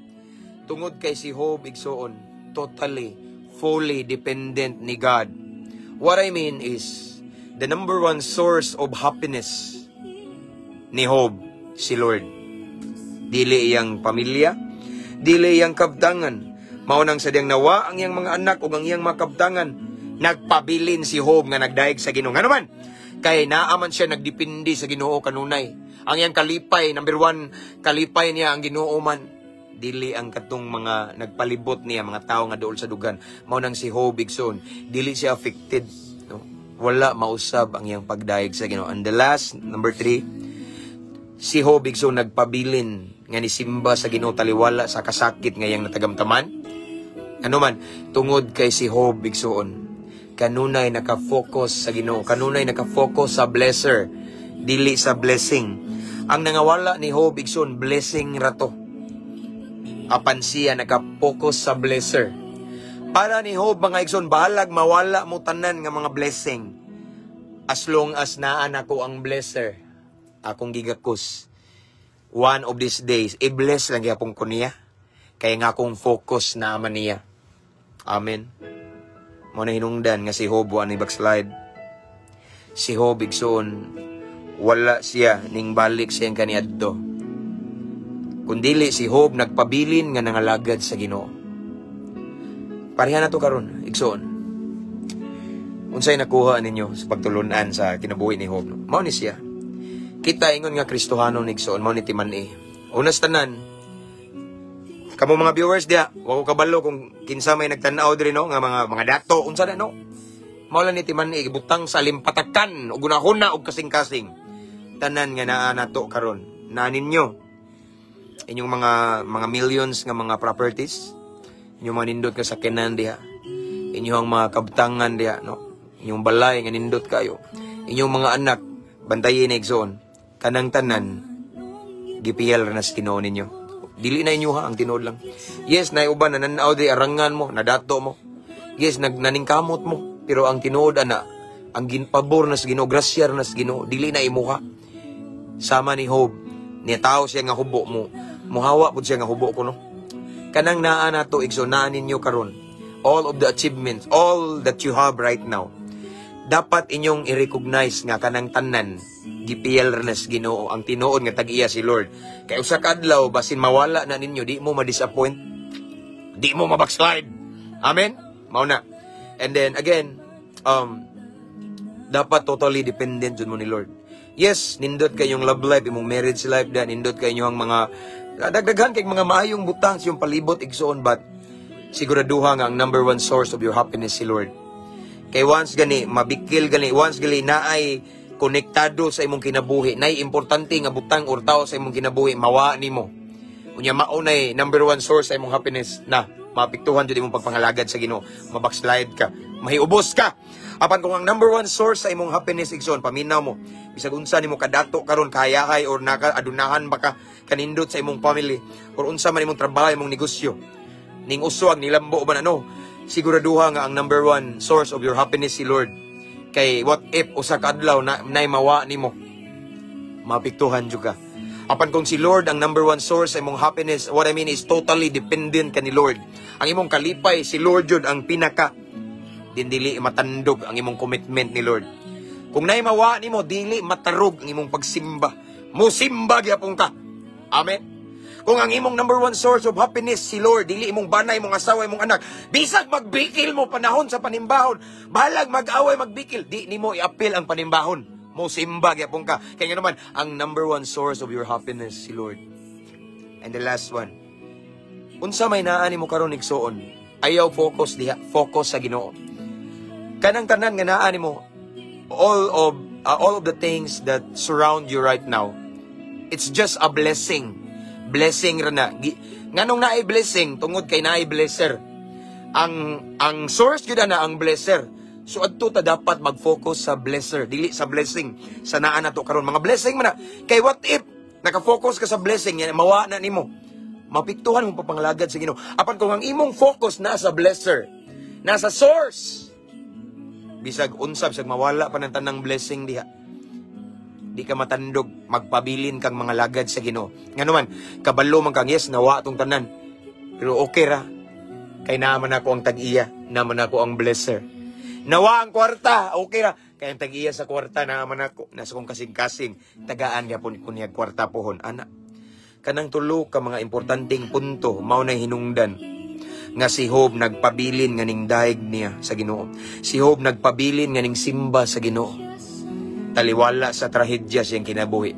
Tungod kay si Job, igsoon, totally, fully dependent ni God. What I mean is, the number one source of happiness ni Job, si Lord. Dili iyang pamilya, dili iyang kabtangan. Mao nang sa diyang nawa ang iyang mga anak ug ang iyang mga kabtangan, nagpabilin si Job nga nagdayeg sa Ginoo. Ngano man, kay naa man siya nagdepende sa Ginoo kanunay. Ang iyang kalipay, number one, kalipay niya ang Ginoo man. Dili ang katong mga nagpalibot niya, mga tao nga duol sa dugan. Mao nang si Job, igsoon, dili siya affected. No? Wala mausab ang iyang pagdayeg sa Ginoo. And the last, number three, si Job, igsoon, nagpabilin nga nisimba sa Ginoo taliwala sa kasakit nga iyang natagamtaman. Ano man, tungod kay si Job, igsoon, kanunay naka-focus sa Ginoo, kanunay naka-focus sa blesser, dili sa blessing. Ang nangawala ni Job, igsoon, blessing ra to. Apan siya naka-focus sa blesser. Para ni Job, mga igsoon, bahalag mawala mo tanan nga mga blessing. As long as naa nako ang blesser, akong gigakos. One of these days, i-bless lang gyapon ko niya. Kaya nga akong focus na man niya. Amen. Mao na hinungdan nga si Job wa ni backslide. Si Job, igsoon, wala siya ning balik siyang kaniadto. Kundili si Job nagpabilin nga nangalagad sa Ginoo. Pareha na to karon, igsoon. Unsay nakuha ninyo sa pagtulunan sa kinabuhi ni Job, no? Mao ni siya. Kita ingon nga Kristohanon, igsoon, mao ni timan-i. Una sa tanan, kamo mga viewers diya, wa ko kabalo kung kinsa may nagtan-aw diri, no, nga mga dato unsa na, no. Mao lang ni timan-i, butang sa limpatakan ug hunahuna ug kasing-kasing. Tanan nga naa nato karon, naa ninyo inyong mga millions nga mga properties, inyong mga nindot ka sakyanan diha, inyong mga kabtangan diha, no, inyong balay nga nindot kayo, inyong mga anak, bantayin na, igsoon, kanang tanan, gipiyal ra na sa Ginoo ninyo. Dili na inyo ha, ang tinuod lang. Yes, naay uban na nanaw di arangan mo, nadato mo. Yes, nagnaningkamot mo. Pero ang tinuod ana, ang ginpabor na sa Ginoo, grasya na sa Ginoo, dili na imuha. Sama ni Job, niya tao siya nga hubo mo, muhawa pud siya nga hubo ko, no. Kanang naa nato, igsoon, naa ninyo karon. All of the achievements, all that you have right now, dapat inyong i-recognize nga kanang tanan gipiyal ra na sa Ginoo, ang tinuod nga tag-iya si Lord. Kay usa ka adlaw basin mawala na ninyo, di mo ma-disappoint, di mo ma-backslide. Amen. Mao na. And then again, dapat totally dependent jud mo ni Lord. Yes, nindot kay yung love life, imong marriage life da, nindot kay inyong mga dagdaghan kay mga maayong butang sa iyong palibot, igsoon, but siguraduha nga ang number one source of your happiness si Lord. Kay once gani mabikil gani, once gani naay konektado sa imong kinabuhi, naay importante nga butang or tao sa imong kinabuhi, mawa nimo. Unya mao nay number one source sa imong happiness na maapektuhan jud imong pagpangalagad sa Ginoo, mabackslide ka, mahiubos ka. Apan kung ang number one source sa imong happiness, igsoon, paminaw mo, bisag unsa nimo kadato karon, kahayahay or naka adunahan ba ka kanindot sa imong family or unsa man imong trabaho, imong negosyo, ning uso ang nilambo ba na, no, siguraduha nga ang number one source of your happiness si Lord. Kay what if usa ka adlaw na nay mawa nimo, maapektuhan jud ka. Apan kung si Lord ang number one source sa imong happiness, what I mean is totally dependent ka ni Lord. Ang imong kalipay, si Lord jud ang pinaka. Dili matandog ang imong commitment ni Lord. Kung naay mawa nimo, dili matarog ang imong pagsimba. Musimba gyapon ka. Amen. Kung ang imong number one source of happiness si Lord, dili imong bana, imong asawa, imong anak, bisag magbikil mo panahon sa panimbahon, balag mag-away, magbikil, di nimo iapil ang panimbahon. Mo simba gyapon ka. Kaya nga naman, ang number one source of your happiness si Lord. And the last one, unsa may naa nimo karon, igsoon, ayaw focus diha, focus sa Ginoo. Kanang tanan nga naa nimo, all of the things that surround you right now, it's just a blessing. Blessing ra na. Nganong naay blessing? Tungod kay naay blesser. Ang source gyud na ang blesser. So adto ta dapat mag-focus sa blesser, dili sa blessing sa naa nato karon. Mga blessing man na. Kay what if naka-focus ka sa blessing, yan mawa na nimo. Maapektuhan mo papangalagad sa Ginoo. Apan kung ang imong focus nasa blesser, nasa source, bisag unsa, bisag mawala pa ng tanang blessing diha, di ka matandog, magpabilin kang mga lagad sa Ginoo. Ngano man, kabalo man kang yes, nawa tong tanan. Pero okay ra. Kay naman ako ang tag-iya, naman ako ang blesser. Nawa ang kwarta, okay ra. Kay ang tag-iya sa kwarta naman ako, nasa kong kasing-kasing, tagaan gyapon ko niya kwarta pohon. Ana, kanang tulo ka mga importanteng punto, mao na hinungdan nga si Job nagpabilin nga ning daig niya sa Ginoo. Si Job nagpabilin nga ning simba sa Ginoo taliwala sa trahedya siyang kinabuhi.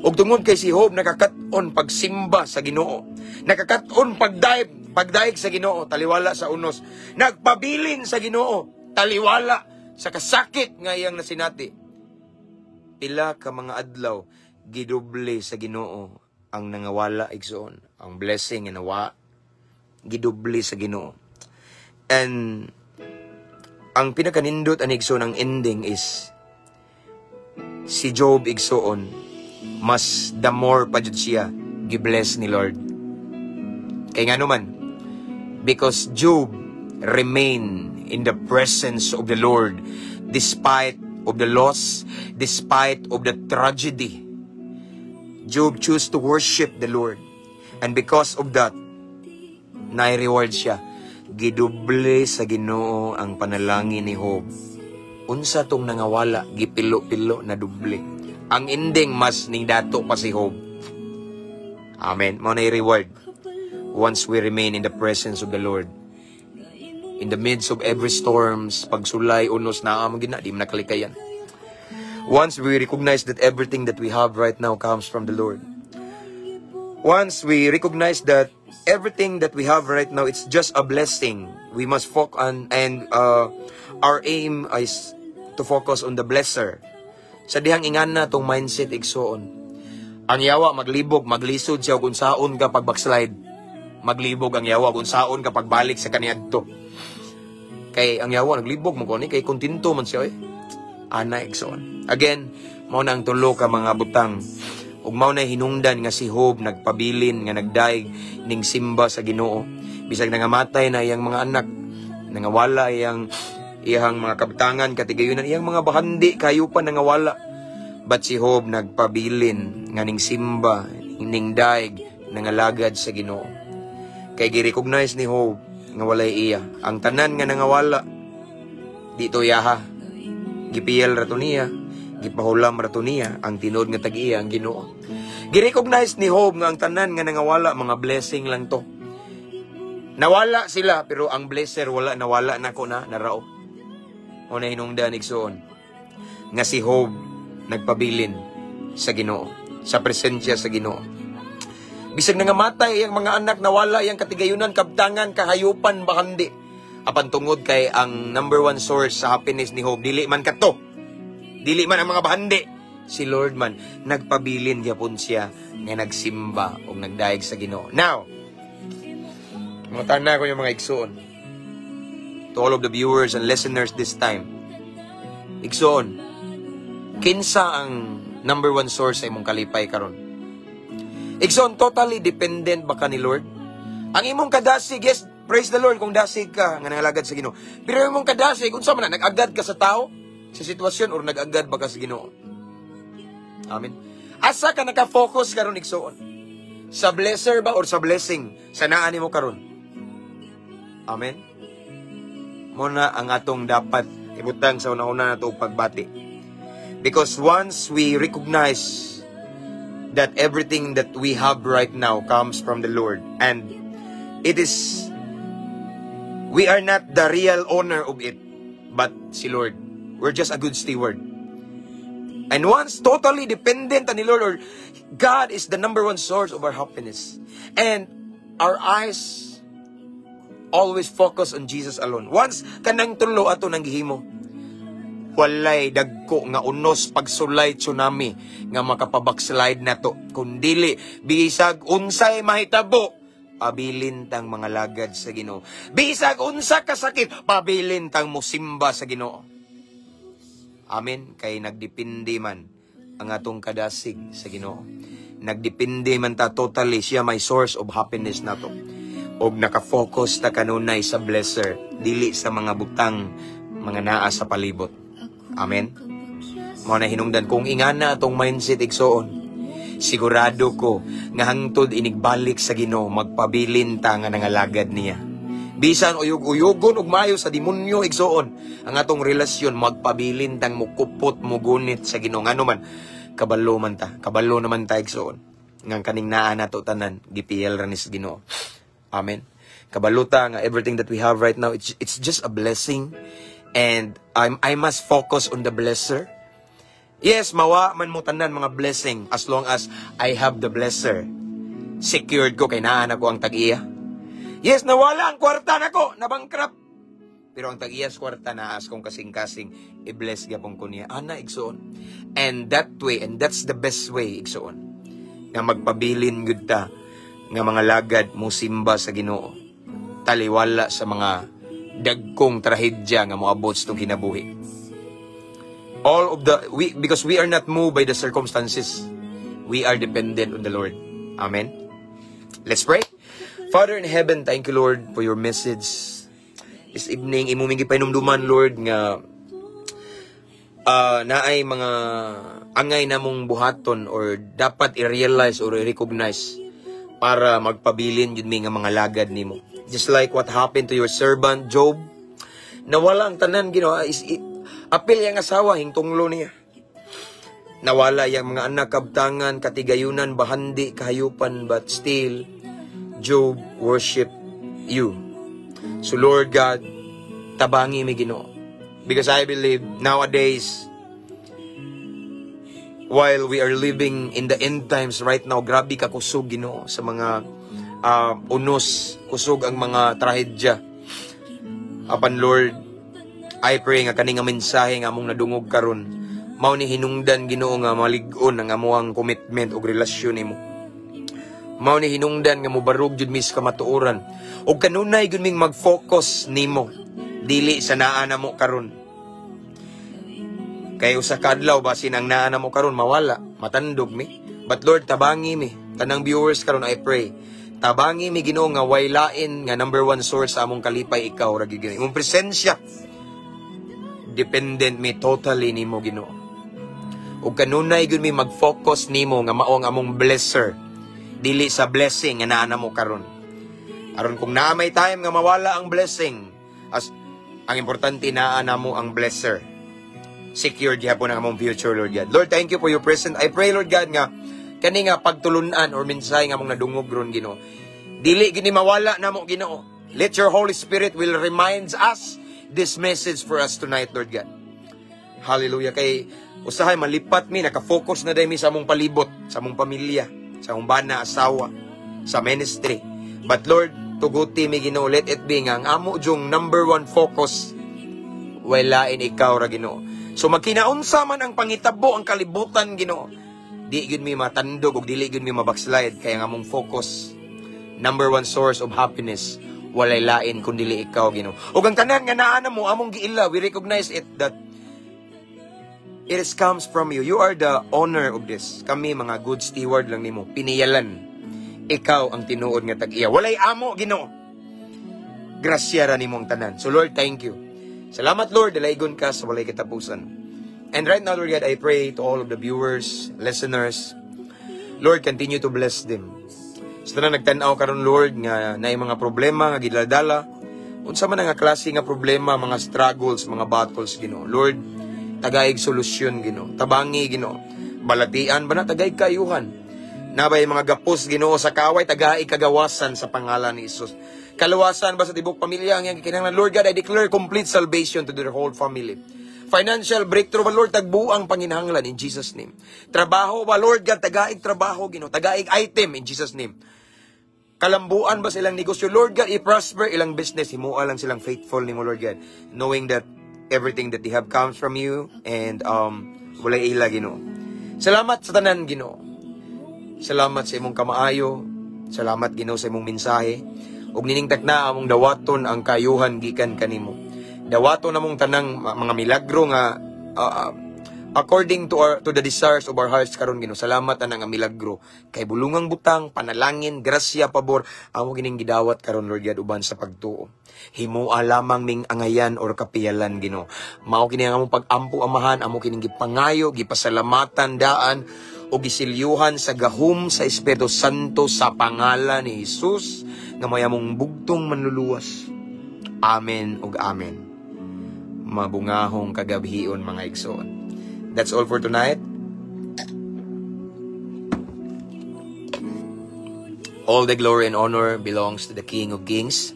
Ug tungod kay si Job nakakat-on pagsimba sa Ginoo, nakakat-on pagdaig sa Ginoo taliwala sa unos, nagpabilin sa Ginoo taliwala sa kasakit nga iyang nasinati. Pila ka mga adlaw, gidoble sa Ginoo ang nangawala, igsoon, ang blessing nga nawa, gidoble sa Ginoo. And ang pinakanindot ani, igsoon, ang ending is si Job, igsoon, mas the more pa jud siya gibless ni Lord. Kay nga naman, because Job remain in the presence of the Lord despite of the loss, despite of the tragedy. Job choose to worship the Lord. And because of that, nai-reward siya. Gidoble sa Ginoo ang panalangin ni Job. Unsa tong nangawala, gipilo-pilo na doble. Ang ending, mas ning dato pa si Job. Amen. Mao na reward once we remain in the presence of the Lord. In the midst of every storms, pagsulay, unos, naa man gina, di man nakalikayan. Once we recognize that everything that we have right now comes from the Lord. Once we recognize that everything that we have right now, it's just a blessing. We must focus on, and our aim is to focus on the blesser. Sa dihang ingana tong mindset, igsoon. Ang yawa maglibog, maglisod siya kung saon ka pag backslide. Maglibog ang yawa kung saon ka pagbalik sa kaniadto. Kay ang yawa naglibog mo ni kay kontento man siya eh. Ana, igsoon. Again, mao na ang tulo ka mga butang. Ug mao na hinungdan nga si Job nagpabilin nga nagdaig ning simba sa Ginoo. Bisag nangamatay na iyang mga anak, nangawala iyang iyang mga kabtangan, katigayunan, iyang mga bahandi, kayupan nangawala. But si Job nagpabilin nga ning simba, ning daig, nangalagad sa Ginoo. Kay gi-recognize ni Job nga walay iya. Ang tanan nga nangawala, dito iyaha. Gipiyal ra to niya, gipahulam ra to niya, ang tinuod nga tag-iya ang Ginoo. Gi-recognize ni Job nga ang tanan nga nangawala, mga blessing lang to. Nawala sila, pero ang blesser wala nawala nako na narao. O na hinungdan, igsoon, nga si Job nagpabilin sa Ginoo, sa presensya sa Ginoo. Bisag nangamatay ang mga anak, nawala iyang katigayunan, kabtangan, kahayupan, bahandi. Apan tungod kay ang number one source sa happiness ni Job, dili man kato. Dili man ang mga bahandi. Si Lord man, nagpabilin gyapon siya nga nagsimba o nagdayeg sa Ginoo. Now, mga tanan ko yung mga igsoon. To all of the viewers and listeners this time. Igsoon, kinsa ang number one source sa imong kalipay karon? Igsoon, totally dependent ba ka ni Lord? Ang imong kadasig, yes, praise the Lord kung dasig ka nga nangalagad sa Ginoo. Pero imong kadasig, unsa man na, nag-agad ka sa tao, sa sitwasyon, or nag-agad ba ka sa Ginoo? Amen. Asa ka naka-focus karon, igsoon? Sa blesser ba or sa blessing? Sa naa nimo karon? Amen. Mao na ang atong dapat ibutang sa una-una nato og pagbati. Because once we recognize that everything that we have right now comes from the Lord and it is we are not the real owner of it, but si Lord. We're just a good steward. And once totally dependent on the Lord, or God is the number one source of our happiness. And our eyes always focus on Jesus alone. Once kanang tulo ato nang gihimo, walay dagko nga unos, pagsulay, tsunami nga makapabackslide nato. Kundili bisag unsay mahitabo, pabilin tang mga lagad sa Ginoo. Bisag unsa kasakit, pabilin tang musimba sa Ginoo. Amen. Kay nagdepende man ang atong kadasig sa Ginoo. Nagdepende man ta totally, siya may source of happiness nato. Og nakafocus ta kanunay sa blesser, dili sa mga butang mga naa sa palibot. Amen. Mao na hinungdan kung ingana atong mindset, igsoon. Sigurado ko nga hangtod inigbalik sa Ginoo, magpabilin ta nga nangalagad niya. Bisan uyog-uyogon ug maayo sa demonyo, igsoon, ang atong relasyon, magpabilin tang mukupot, mugunit sa Ginoo. Ngano man kabalo man ta, kabalo naman ta, igsoon, nga kaning naa nato tanan gipiyel ra ni sa Ginoo. Amen. Kabalo ta nga everything that we have right now, it's just a blessing and I must focus on the blesser. Yes, mawa man mo tanan mga blessing, as long as I have the blesser. Secured ko kay naa nako ang tag-iya. Yes, nawala ang kwarta nako, nabankrupt. Pero ang tag-iya sa kwarta naa sa kong kasing-kasing, i-bless gyapon ko niya. Ana, igsoon. And that way, and that's the best way, igsoon, nga magpabilin gud ta nga mga lagad mo simba sa Ginoo. Taliwala sa mga dagkong trahedya nga moabot sa itong kinabuhi. All of the we because we are not moved by the circumstances. We are dependent on the Lord. Amen. Let's pray. Father in heaven, thank you, Lord, for your message this evening. Imo ming gipahinumduman, Lord, nga naay mga angay namong buhaton or dapat i-realize or i-recognize para magpabilin yun mi nga mga lagad nimo. Just like what happened to your servant Job, nawala ang tanan, Ginoo, apil yang asawa, hingtunglo niya. Nawala yang mga anak, kabtangan, katigayunan, bahandi, kahayupan, but still, Job worship you. So Lord God, Tabangi mi, Ginoo. Because I believe nowadays, while we are living in the end times right now, grabe ka kusog, Ginoo, sa mga unos, kusog ang mga trahedya. Apan Lord, I pray nga kani nga mensahe nga among nadungog karon, mao ni hinungdan, Ginoo, nga malig-on ang amuang commitment ug relasyon nimo. Mao ni hinungdan nga mobarog jud mi sa kamatuoran. Ug kanunay jud ming mag-focus nimo dili sa naa namo karon. Kay usa ka adlaw basin ang naa namo karon mawala, matandog mi. But Lord, tabangi mi. Tanang viewers karon, I pray. Tabangi mi, Ginoo, nga way lain nga number one source sa among kalipay, ikaw ra gyud, Ginoo. Imong presensya, dependent mi totally nimo, Ginoo. Ug kanunay gyud mi mag-focus nimo nga mao ang among blesser dili sa blessing nga naa namo karon. Aron kung naa may time nga mawala ang blessing, as ang importante naa namo ang blesser. Secured gihapon ang among future, Lord God. Lord, thank you for your presence. I pray, Lord God, nga kani nga pagtulunan or mensahe nga among nadungog ron, Ginoo. Dili gini mawala namo, Ginoo. Let your Holy Spirit will remind us this message for us tonight, Lord God. Hallelujah. Kay usahay malipat mi, naka-focus na dahil mi sa among palibot, sa among pamilya, sa among bana, asawa, sa ministry. But Lord, tuguti mi, Ginoo, let it be nga ang amo jung number one focus walain ikaw ra, Ginoo. So magkinaunsa man ang pangitabo ang kalibutan, Ginoo, di gyud mi matandog ug dili gyud mi mabackslide kay ang among focus, number one source of happiness, walay lain kun dili ikaw, Ginoo. Ug ang tanan nga naa namo among giila, we recognize it that it is comes from you. You are the owner of this. Kami mga good steward lang nimo. Piniyalan. Ikaw ang tinuod nga tag-iya. Walay amo, Ginoo. Grasya ra nimo ang tanan. So Lord, thank you. Salamat, Lord, dalaygon ka sa walay katapusan. And right now, Lord God, I pray to all of the viewers, listeners, Lord, continue to bless them. Sa tanan nagtan-aw karon, Lord, nga naay mga problema nga gidaladala, unsa man nga klase nga problema, mga struggles, mga battles, Ginoo. Lord, tagaig solusyon, Ginoo. Tabangi, Ginoo. Balatian ba na tagaig kaayuhan. Nabay mga gapos, Ginoo, sa kaway, tagaig kagawasan sa pangalan ni Jesus. Kaluwasan ba sa tibok pamilya ang iyang kinahanglan? Lord God, I declare complete salvation to their whole family. Financial breakthrough ba, Lord, tagbuang panginahanglan in Jesus' name. Trabaho ba, Lord God, tagaig trabaho, Ginoo, tagaig item in Jesus' name. Kalambuan ba silang negosyo? Lord God, i-prosper ilang business. Himua lang silang faithful nimo, Lord God. Knowing that everything that they have comes from you and walay ila, Ginoo. Salamat sa tanan, Ginoo. Salamat sa imong kamaayo. Salamat, Ginoo, sa imong mensahe. Ug nining takna among dawaton ang kaayuhan gikan kanimo. Dawaton among tanang mga milagro nga according to the desires of our hearts karon, Ginoo. Salamat ana nga milagro kay bulungang butang, panalangin, grasya, pabor amo gining gidawat karon, Lord God, uban sa pagtuo. Himoa lamang ming angayan or kapiyalan, Ginoo. Mao kini ang among pag-ampo, Amahan, amo kining gipangayo, gipasalamatan daan o gisilyuhan sa gahom sa Espiritu Santo sa pangalan ni Jesus nga may among bugtong manluluwas. Amen ug amen. Mabungahong kagabhion, mga igsoon. That's all for tonight. All the glory and honor belongs to the King of Kings.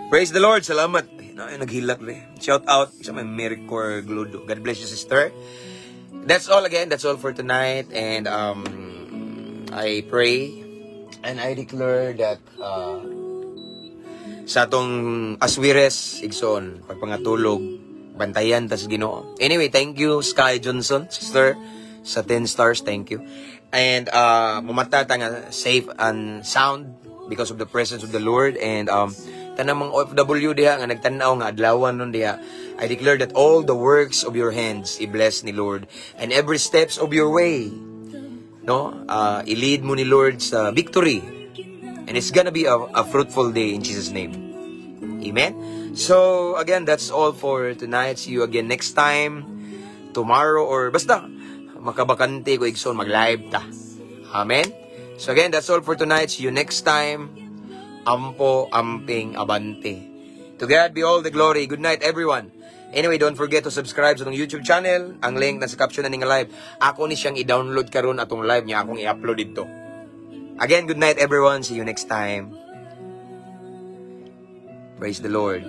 Praise the Lord. Salamat. Ay, naghilak rin. Shout out sa may Mary Cor Gludo. God bless you, sister. That's all again. That's all for tonight. And I pray and I declare that sa atong aswires, igsoon, pagpangatulog, bantayan tas Ginoo. Anyway, thank you, Sky Johnson, sister, sa 10 stars, thank you. And mumata ta nga safe and sound because of the presence of the Lord and tanang mga OFW diha nga nagtan-aw nga adlawan nun diha. I declare that all the works of your hands i-bless ni Lord and every steps of your way, no, i-lead mo ni Lord sa victory and it's gonna be a fruitful day in Jesus' name. Amen. So again, that's all for tonight. See you again next time, tomorrow, or basta makabakante ko, igsoon, mag-live ta. Amen. So again, that's all for tonight. See you next time. Ampo, amping, abante. To God be all the glory. Good night, everyone. Anyway, don't forget to subscribe sa atong YouTube channel. Ang link nasa caption na ning live. Ako ni siyang i-download karon atong live niya. Akong i-upload dito. Again, good night, everyone. See you next time. Praise the Lord.